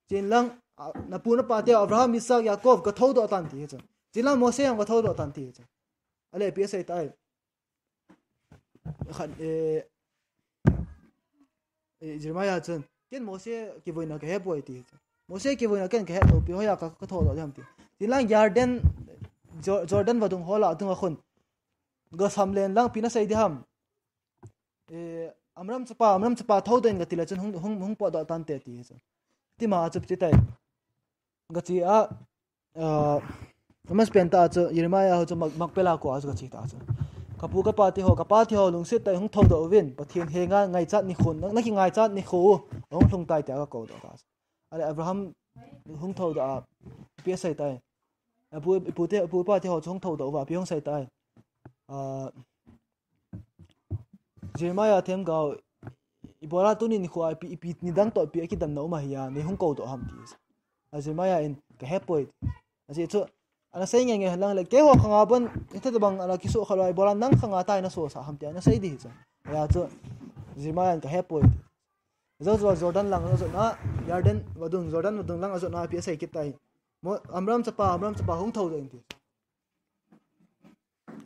chen lang, a, napu napa te Abraham, Isaac, Yaakov kathoudoh tan ti chu. Chen lang Mose jong kathoudoh tan ti chu. Ahile ipi asei tai? Khat, eh, eh, Jeremiah chun, ken Mose kivuina kahepoi ti chu. Mose kivuina ken kahet lou pi, hoiya ka, kathoudoh ding ham ti. Chen lang Jordan, Jo-, Jordan vadung ho lah dunga khun gasam len lang ipi nasei ding ham? Eh, Amram chapa, Amram chapa thoudoh in katile chun hung, hung, hung potdoh tante ti chu. Tima chu ipi ti tai? Gache a, ah, amasapen tah chu Jeremiah ho chu Mak-, Makpela kho a chu gache ta chu. Kapu kapa te ho, kapa te ho lungset tah in hung thoudoh uvin, Pathen henga ngaichat nikho, na, nakingaichat nikho u ahung lhung tai tia gakoudoh ta chu. Ahile Abraham hung thoudoh a, ipi asei tai? Apu, ipu te, ipu ipa te ho chu hung thoudoh uva, ipi hung sei tai? Ah, Jeremiah themgao, ibola tuni nikho a ipi, ipi nidang toh ipi akidamna um ahia, nei hung koudoh ham ti. A Jeremiah in, kahepoi. Ajeh chu, ana sei nge nge lang le, keiho khanga bon, hitabang ana kisoh kha lou a, ibola nang khanga tah in nasohsah ham tia, ana sei ding chu. Hijeh chun, Jeremiah in kahepoi. Jou jou a Jordan lang ajotna, Jordan vadung, Jordan vadung lang ajotna ipi asei kit tai? Mo-, Amram chapa, Amram chapa hung thoudoh in ti.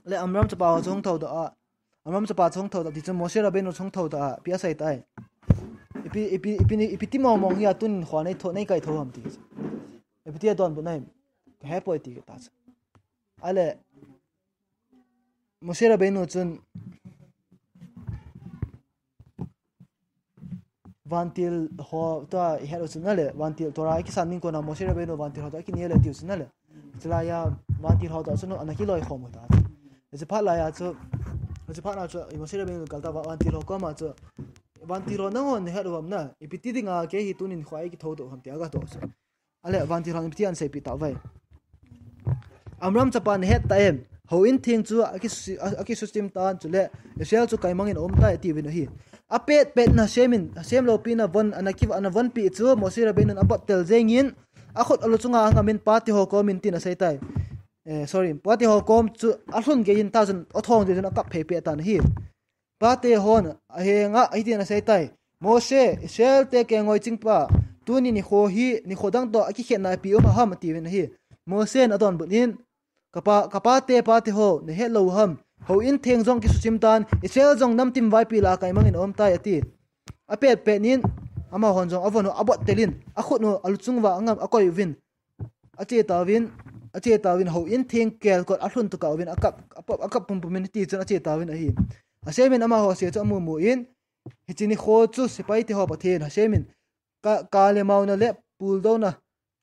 Le Amram chapa ho chu hung thoudoh a, Amram chapa chu hung thoudoh ti chu Moshe Rabbeinu chu hung thoudoh a, ipi asei tai? Ipi, ipi, ipi ni, ipi ti mong mong hia tunin kho nei tho, nei kai tho ham ti. Ipi ti adonbut nahim? Kahepoi ti ta chu. Ahile Moshe Rabbeinu chun vantil ho toh ihet u chu nale, vantil Torah ikisan ding kona Moshe Rabbeinu vantil ho toh akinel e tiu chu nale. Chulai a vantil ho toh chu ana kiloikhom u ta. Hiche phat lai a chu, hiche phat na chu Moshe Rabbeinu kal ta va-, vantil ho koma chu, vantil ho nanghon nahet u ham na, ipi ti dinga kei hi tunin kho a eikithoudoh u ham tia gatoh chu. Ahile vantil hon ipi ti ahin seipeh tauve? Amram chapa nahet ta em? Houin theng chu akisusim, a, akisusim tan chule Israel chu kaimangin aum tai atiuvin ahi. Apet pet in Hashem in, Hashem loupina von ana ki, ana vonpeh chu Moshe Rabbeinu in abottel jengin akhut alu chunga angam in pate ho kom in tin asei tai. Eh, sorry, pate ho kom chu alhun gei in tah chun athong jeh chun akap phei peh tan ahi. Pate hon ahenga hitin asei tai, Moshe, Israel te kelngoi chingpa, tuni nikho hi nikho dang toh akikhetna ipi um ham atiuvin ahi. Moshe in adonbut in, kapa, kapate pate ho, nahet lou ham? Houin theng jong kisusim tan, Israel jong namtim vaipi lah a kaimangin aum tai ati. Apet pet in, amahon jong avon u abottel in, akhut u alu chung uva angam akoi uvin. Ache tauvin, ache tauvin houin theng kelkot alhun tokah uvin akap, akap, akap pum pum in hiti chun ache tauvin ahi. Hashem in amaho se chu amu mu in, hiche nikho chu sepai te ho Pathen Hashem in ka, ka le mauna le puldouna,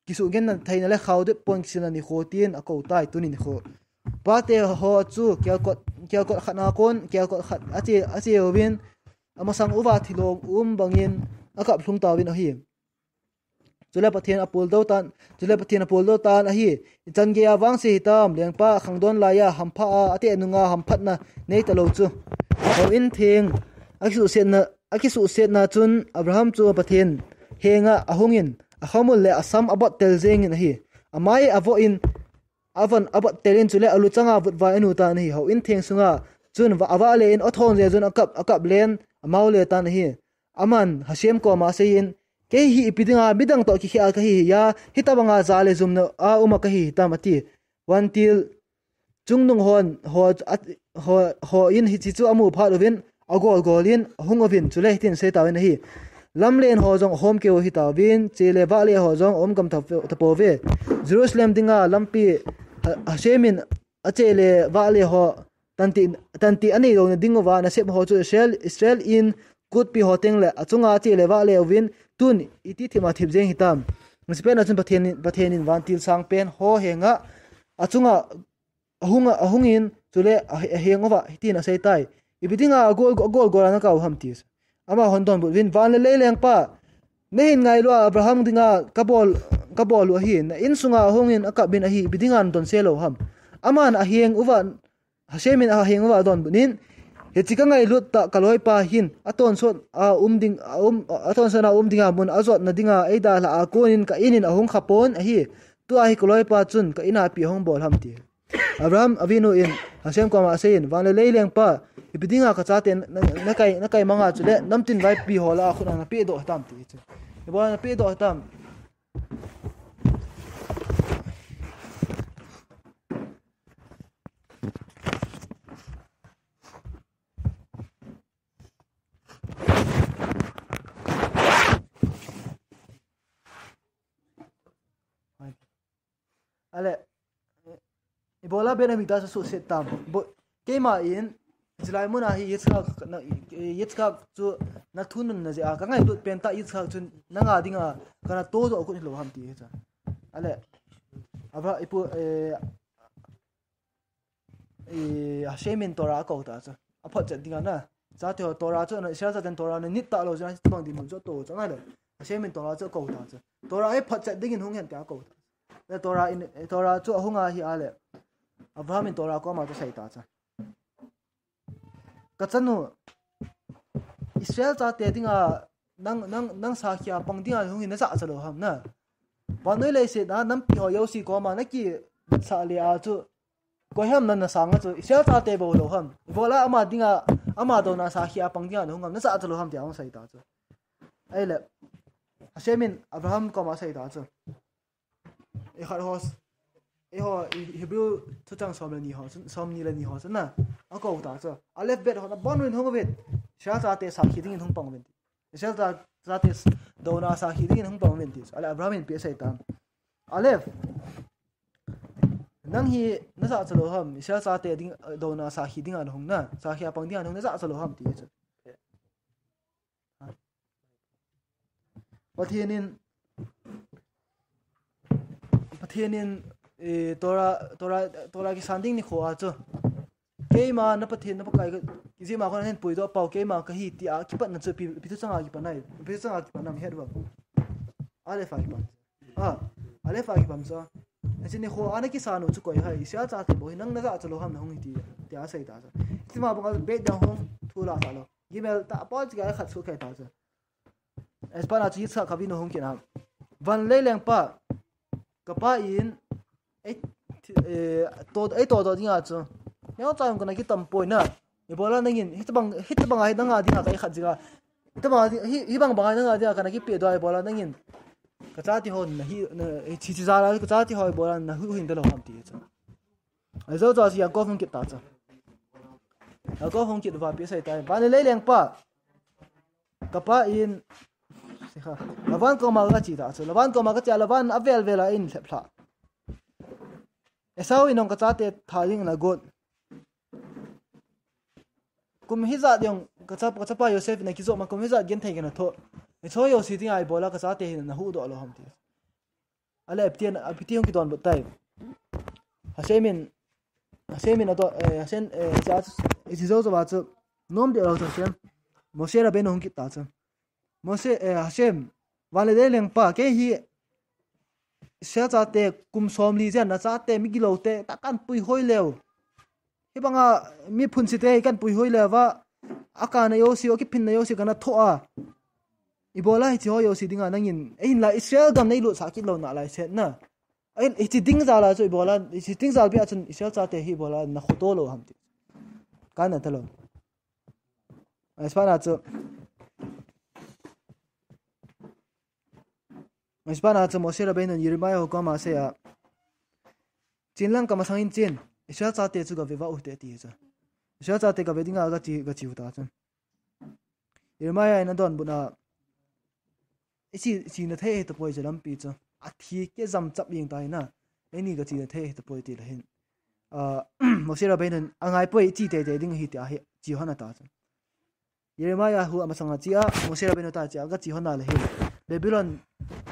kisugenna theina le khaodep pon kisilna nikho tin akou tai tuni nikho. Pate ho chu kelkot, kelkot khat na kon, kelkot khat ache, ache uvin, amasang uva thilong um bangin akap lhung tauvin ahi. Chule Pathen apuldo tan, chule Pathen apuldo tan ahi. Ichan gei a vangse hitam, lengpa akhangdon laiya hampha a, ateh nunga hamphatna nei talou chu. Houin theng akisuhsetna, akisuhsetna chun Abraham chu Pathen henga ahungin, akhamul le asam abottel jengin ahi. Amai avoh in, avon abottel in chule aluchang a vutvai anu tan ahi. Houin theng sunga chun va, avale in athong jeh chun akap, akap len, amau le tan ahi. Aman Hashem koma asei in, kei hi ipi dinga midang toh kikhel kahi hiya, hitabanga ja le jumna a uma kahi hitam ati. Vantil chungnung hon, ho, at, ho, hon hiche chu amu phat uvin, agol gol in, ahung uvin, chule hitin asei tauvin ahi. Lamlen ho jong ahom keu hitauvin, chele vale ho jong aum gam ta, tapouve. Jerusalem dinga lampi, Ha-, Hashem in ache le vale ho, tanti, tanti anei louna ding uva nasep ho chu Israel, Israel in kutpi ho teng le achunga ache le vale uvin, tun iti thip a thip jeng hitam. Nasep na chun Pathen in, Pathen in vantil sang pen ho henga achunga ahung, ahung in, chule a, aheng uva hitin asei tai. Ipi dinga agol, agol gol a nakap u ham ti. Ama hon donbut uvin, van le lei lengpa, nahin ngailu a Abraham dinga kabol, kabol u ahi, na insunga ahung in akap in ahi, ipi dinga nadon se lou ham. Aman aheng uva, Hashem in aheng uva adonbut in, hiche ka ngailut tah kaloipa hin, atonsot a um ding, a um, atonsot a um dinga mun ajotna dinga eidalha a kon in ka in in ahung khapon ahi, tua hi kaloipa chun ka in a ipi ahung bol ham ti. Abraham Avinu in Hashem koma asei in, van le lei lengpa, ipi dinga kachate na, na, nakai, nakai manga chule namtin vaipi ho lah a khut a napehdoh hitam ti chu. Ibola napehdoh hitam. Ale, ibola Benjamin ta su set tam. Bo, keima in, Israel muna hi Yitzchak, na, Yitzchak chu nathunun na jeh a, ka ngailut pen tah Yitzchak chu nanga dinga kana todoh u kut hilou ham ti hi chu. Ale, Abra, ipu, eh, eh, Hashem in Torah akou ta chu. Aphotchet dinga na. Chate ho Torah chu, na, Israel chaten Torah na nit talou chu, na, hitobang dinmun chu ato chu, ngai le. Hashem in Torah chu akou ta chu. Torah hi photchet dingin hung hen tia akou ta. Le Torah in, eh, Torah chu ahung ahi ale. Abraham in Torah koma chu asei ta chu. Ka chanu, Israel chate dinga nang, nang, nang sakhi a pang dinga hung hi najahcha lou ham na. Vannoi leiset a nampi ho jouse koma nakivetsah le a chu, koi ham nana sang a chu, Israel chate bou lou ham. Ibola ama dinga, ama douna sakhi a pang dinga nahung ham, najahcha lou ham tia hung sei ta chu. Ahile, Hashem in Abraham koma asei ta chu. Ikhat ho, eiho, i, Hebrew thuchang som le ni ho, som ni le ni ho, chun na, akou ta chu. Aleph bet ho, nabonun hung uvin. Israel chate sakhi dingin hung pang uvin ti. Israel cha, chate s-, douna sakhi dingin hung pang uvin ti. Ale Abraham in ipi asei tam. Aleph. Nang hi najahcha lou ham. Israel chate ding, douna sakhi dinga nahung na. Sakhi a pang dinga nahung najahcha lou ham ti chu. Pathen in, Pathen in, eh, Torah, Torah, Torah kisan ding nikho a chu. Keima na Pathen na Pakai ka, kijima khon ahin puidoh pau keima kahi tia kipatna chu ipi, ipi thuchanga kipat nai, ipi thuchanga kipat nam het uvam. Aleph a kipat. Ah, Aleph a kipat chu. Hiche nikho a na kisan u chu koi ham, Israel chate bou hi nang najahcha lou ham nahung hi ti, tia asei ta chu. Hitima banga bet dang hung thu la ta lou. Gimel ta, apoi chika khat suhkhai ta chu. Espana chu Yitzchak Avinu hung kit a. Van lei lengpa, kapa in, ei, eh, to, ei todoh dinga chu. Neocha jong kana kitam poi na. Ibola nangin, hitobang, hitobang a hi nanga dinga ka ikhat jing a. Hitobang a hi, hibang bang a hi nanga dinga kana kipehdoh a ibola nangin. Kachate ho nahi, na, eh, chi chi jala, kachate ho ibola nahuhhing talou ham ti chu. Ajou chu Yaakov hung kit ta chu. Yaakov hung kit uva ipi asei tai. Van lei lengpa. Kapa in. Sikha. Lavan koma kache ta chu. Lavan koma kache a Lavan avel vel a eilhep lha. Esau in jong kachate that ding nagot. Kum hijat jong kacha, kachapa Yosef in akijop ma kum hijat genthei kana thoh. Hiche jouse dinga ibola kachate hi nahuhdoh lou ham ti. Ale, ipi tin, ipi tin hung kidonbut tai. Hashem in, Hashem in ato, eh, Hashem, eh, cha, hiche jou jou a chu, nom deh lou chu Hashem. Moshe Rabbeinu hung kit ta chu. Moshe, eh, Hashem, van le lei lengpa, kei hi, Israel chate kum somli jen, nachate migilou te, tah kahin puihoi leu. Hibanga mi phunsi te hi kahin puihoi leuva, akana jouse, akiphinna jouse kana thoh a. Ibola hiche ho jouse dinga nangin, eihinla Israel gam neilutsah kit lou nalai set na. Ahin, hiche ding jal a chu ibola, hiche ding jal bia chun Israel chate hi ibola nakhoto lou ham ti. Kana talou. Espana chu. Espana chu Moshe Rabbeinu in Yeremiah ho koma asei a. Chin lang kamasang in chin. Israel chate chu gave uva uhite ti chu. Israel chate gave dinga gache, gache uta chu. Yeremiah in adonbut a, iche, ichena thei hitapoi chu lampi chu. Athi kei jam chap jeng ta hina. Eini gachena thei hitapoi ti la hin. ah, Moshe Rabbeinu in angaipoi, iche teitei ding ahi tia hi, che hon ata chu. Jeremiah hu amasang a che a, Moshe Rabbeinu ta che a, kache hon a le hi, Babylon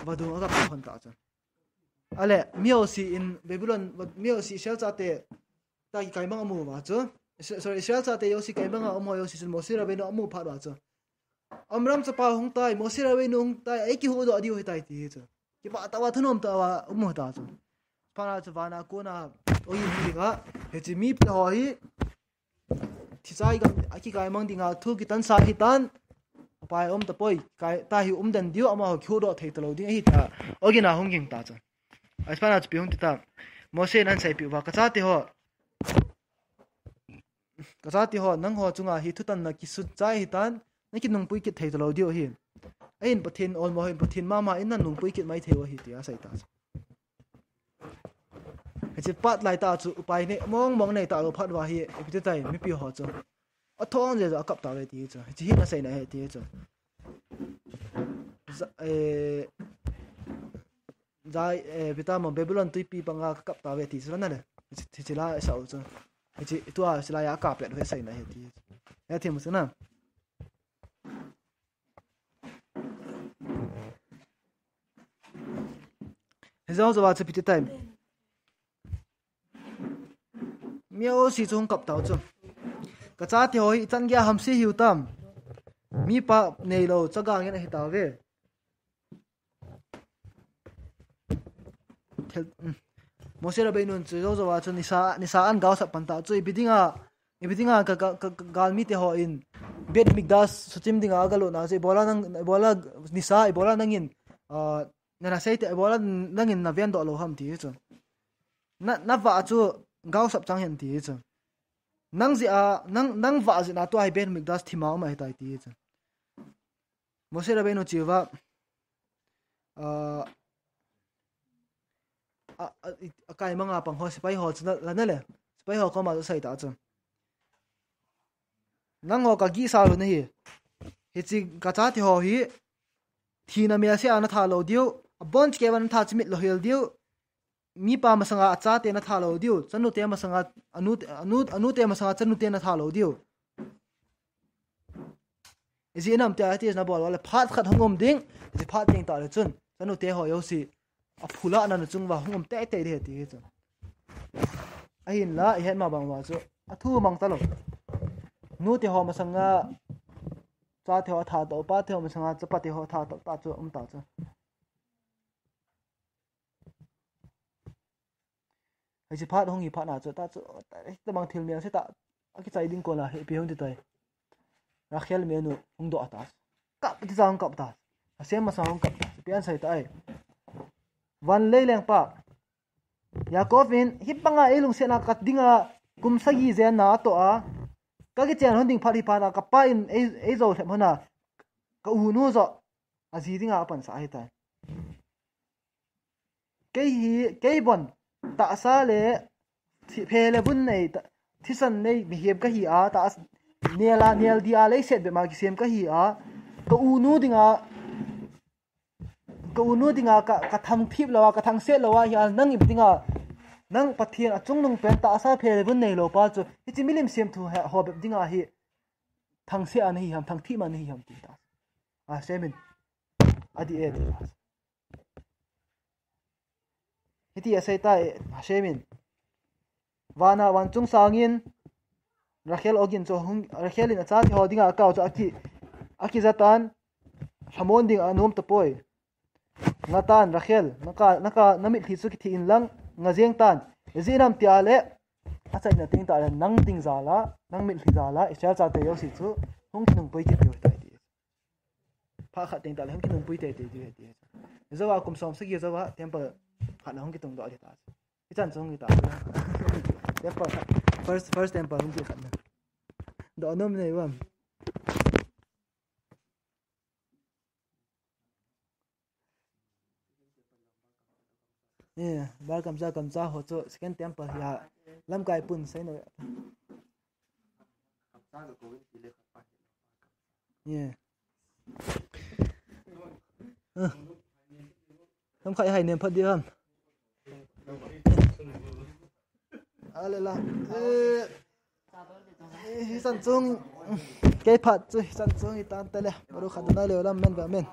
vadung a kape hon ta chu. Ale, mi jouse in Babylon, mi jouse Israel chate ta kikaimang amu uva chu. Is-, sorry, Israel chate jouse kaimang a um ho jouse chun Moshe Rabbeinu amu phat uva chu, Amram chapa hung tai, Moshe Rabbeinu hung tai, eikihuhdoh diu ahitai ti hi chu. Kipah tah uva, thanom tah uva um u ta chu. Phat na chu vana kona, oi in dinga, hiche mite ho hi, thi chai gam, akikaimang dinga thu kitansa ahitan, apai um tapoi, kai, ta hi umden diu, amaho kihuhdoh thei talou ding ahi tia, ogin a hung ging ta chu. Ahivangin chu ipi hung ti tam. Moshe in aseipeh uva, kachate ho, kachate ho, nangho chunga hi thutanna kisun chai ahitan, nakinungpui kit thei talou diu ahi. Ahin Pathen olmo hin, Pathen mama in nanungpui kit mai thei u ahi tia asei ta chu. Hiche phat lai tah chu upai nei, mong mong nei talou phat uva hi, ipi ti tai, mipi ho chu. Athong jeh a akap tauve ti chu. Hiche hi aseina ahi ti chu. Za-, eh, za-, eh, ipi ti mo, Babylon twipi panga kakap tauve ti chu na le. Hiche, hiche la asah u chu. Hiche, tua hiche la a kapet u hi aseina ahi ti chu. Hethem u chu na. Hijou jeh uva chu ipi ti tai. Mi jouse chu hung kap tau chu. Kachate ho hi ichan geiya hamse hiu tam. Mipa neilou chaga ngen ahi tauve. Thil, um. Moshe Rabbeinu in chu jou jou a chu nisa, nisa ahin gaosap pan ta chu, ipi dinga, ipi dinga ka, ka, ka, ka galmite hon Beit Mikdash suchim dinga agalutna chu, ibola nang, ibola nisa, ibola nangin, ah, nana seite, ibola nangin navendoh lou ham ti chu. Na, navah chu gaosap chang hen ti chu. Nang jeh a, nang, nang vah jeh a tua hi Beit Mikdash thima um ahitai ti chu. Moshe Rabbeinu che uva, ah, a, a, i, akaimanga pang ho, sepai ho chu la, la na le. Sepai ho koma chu asei ta chu. Nangho kagihsa lou nahi. Hiche kachate ho hi, thina melse a natha lou diu. Abon chikeiva natha chimit louhel diu. Mipa masanga achate natha lou diu, chanute masanga anu, anu, anute masanga chanute natha lou diu. Ijeh inem tia hiti nabol uva le phat khat hung um ding, hiche phat teng tah le chun, chanute ho jouse, aphulahna nachung uva hung um teitei ding ahi ti hi chu. Ahinla, ihet ma bang uva chu, athu mang talou. Nute ho masanga, chate ho atha toh, pate ho masanga, chapate ho atha toh, ta chu, um ta chu. Hiche phat hung hi phat na chu, ta chu, ta, hitabang thil melse tah, akichai ding kona, hi ipi hung ti tai. Rachel menu hung doh ta. Kap, ti cha hung kap ta. Hashem masanga hung kap ta. Ipi asei tai. Van lei lengpa. Yaakov in, hibanga eilungsetna kap dinga, kum sagi jenna atoh a. Kakichen lhon ding phat hi phat na, kapa in ei, eijou lhep lhon a. Ka unu joh, aji dinga apansah ahitai. Kei hi, kei bon, tahsa le, thi-, phe le vun nei, ta-, thisan nei, mihem kahi a, tahs-, nel a, nel dia leiset bep ma kisem kahi a, ka unu dinga, ka unu dinga, ka, ka thangthip lou a, ka thangset lou a, hi a, nang ipi dinga, nang Pathen achungnung pen tahsa phe le vun neilou pa chu, hiche milim semthu he, ho bep dinga hi, thangse a nahi ham, thangthip a nahi ham ti ta. Hashem in, adi e ti ta. Hiti asei tai, Hashem in. Vana vanchung sangin, Rachel ogin chu hung, Rachel in achate ho dinga akao chu aki, akija tan, lhamon ding anom tapoi. Nga tan, Rachel, naka, naka, namitlhi chu kithi in lang, nga jeng tan. Ijeh inem tia le, achaina teng tah le, nang ding jal a, nang mitlhi jal a, Israel chate jouse chu, hung kinungpui kit diu ahitai ti. Phat khat teng tah le hung kinungpui teitei diu ahi ti. Jou a kum som sagi jou a temple khat na hung kitungdoh ding ta. Hichan chu hung hi ta. Temple khat. First, first temple hung kikhat na. Doh nom nei uvam. Eh, Bar Kamsa, Kamsa ho chu second temple hi a lamkai pun sei na. Eh. Ah. Lamkai hai nem phat di ham. Ale la. Eh, eh, hi san chung. Kei phat chu hi san chung hi tan te le. Baru khat na le lam men ba men.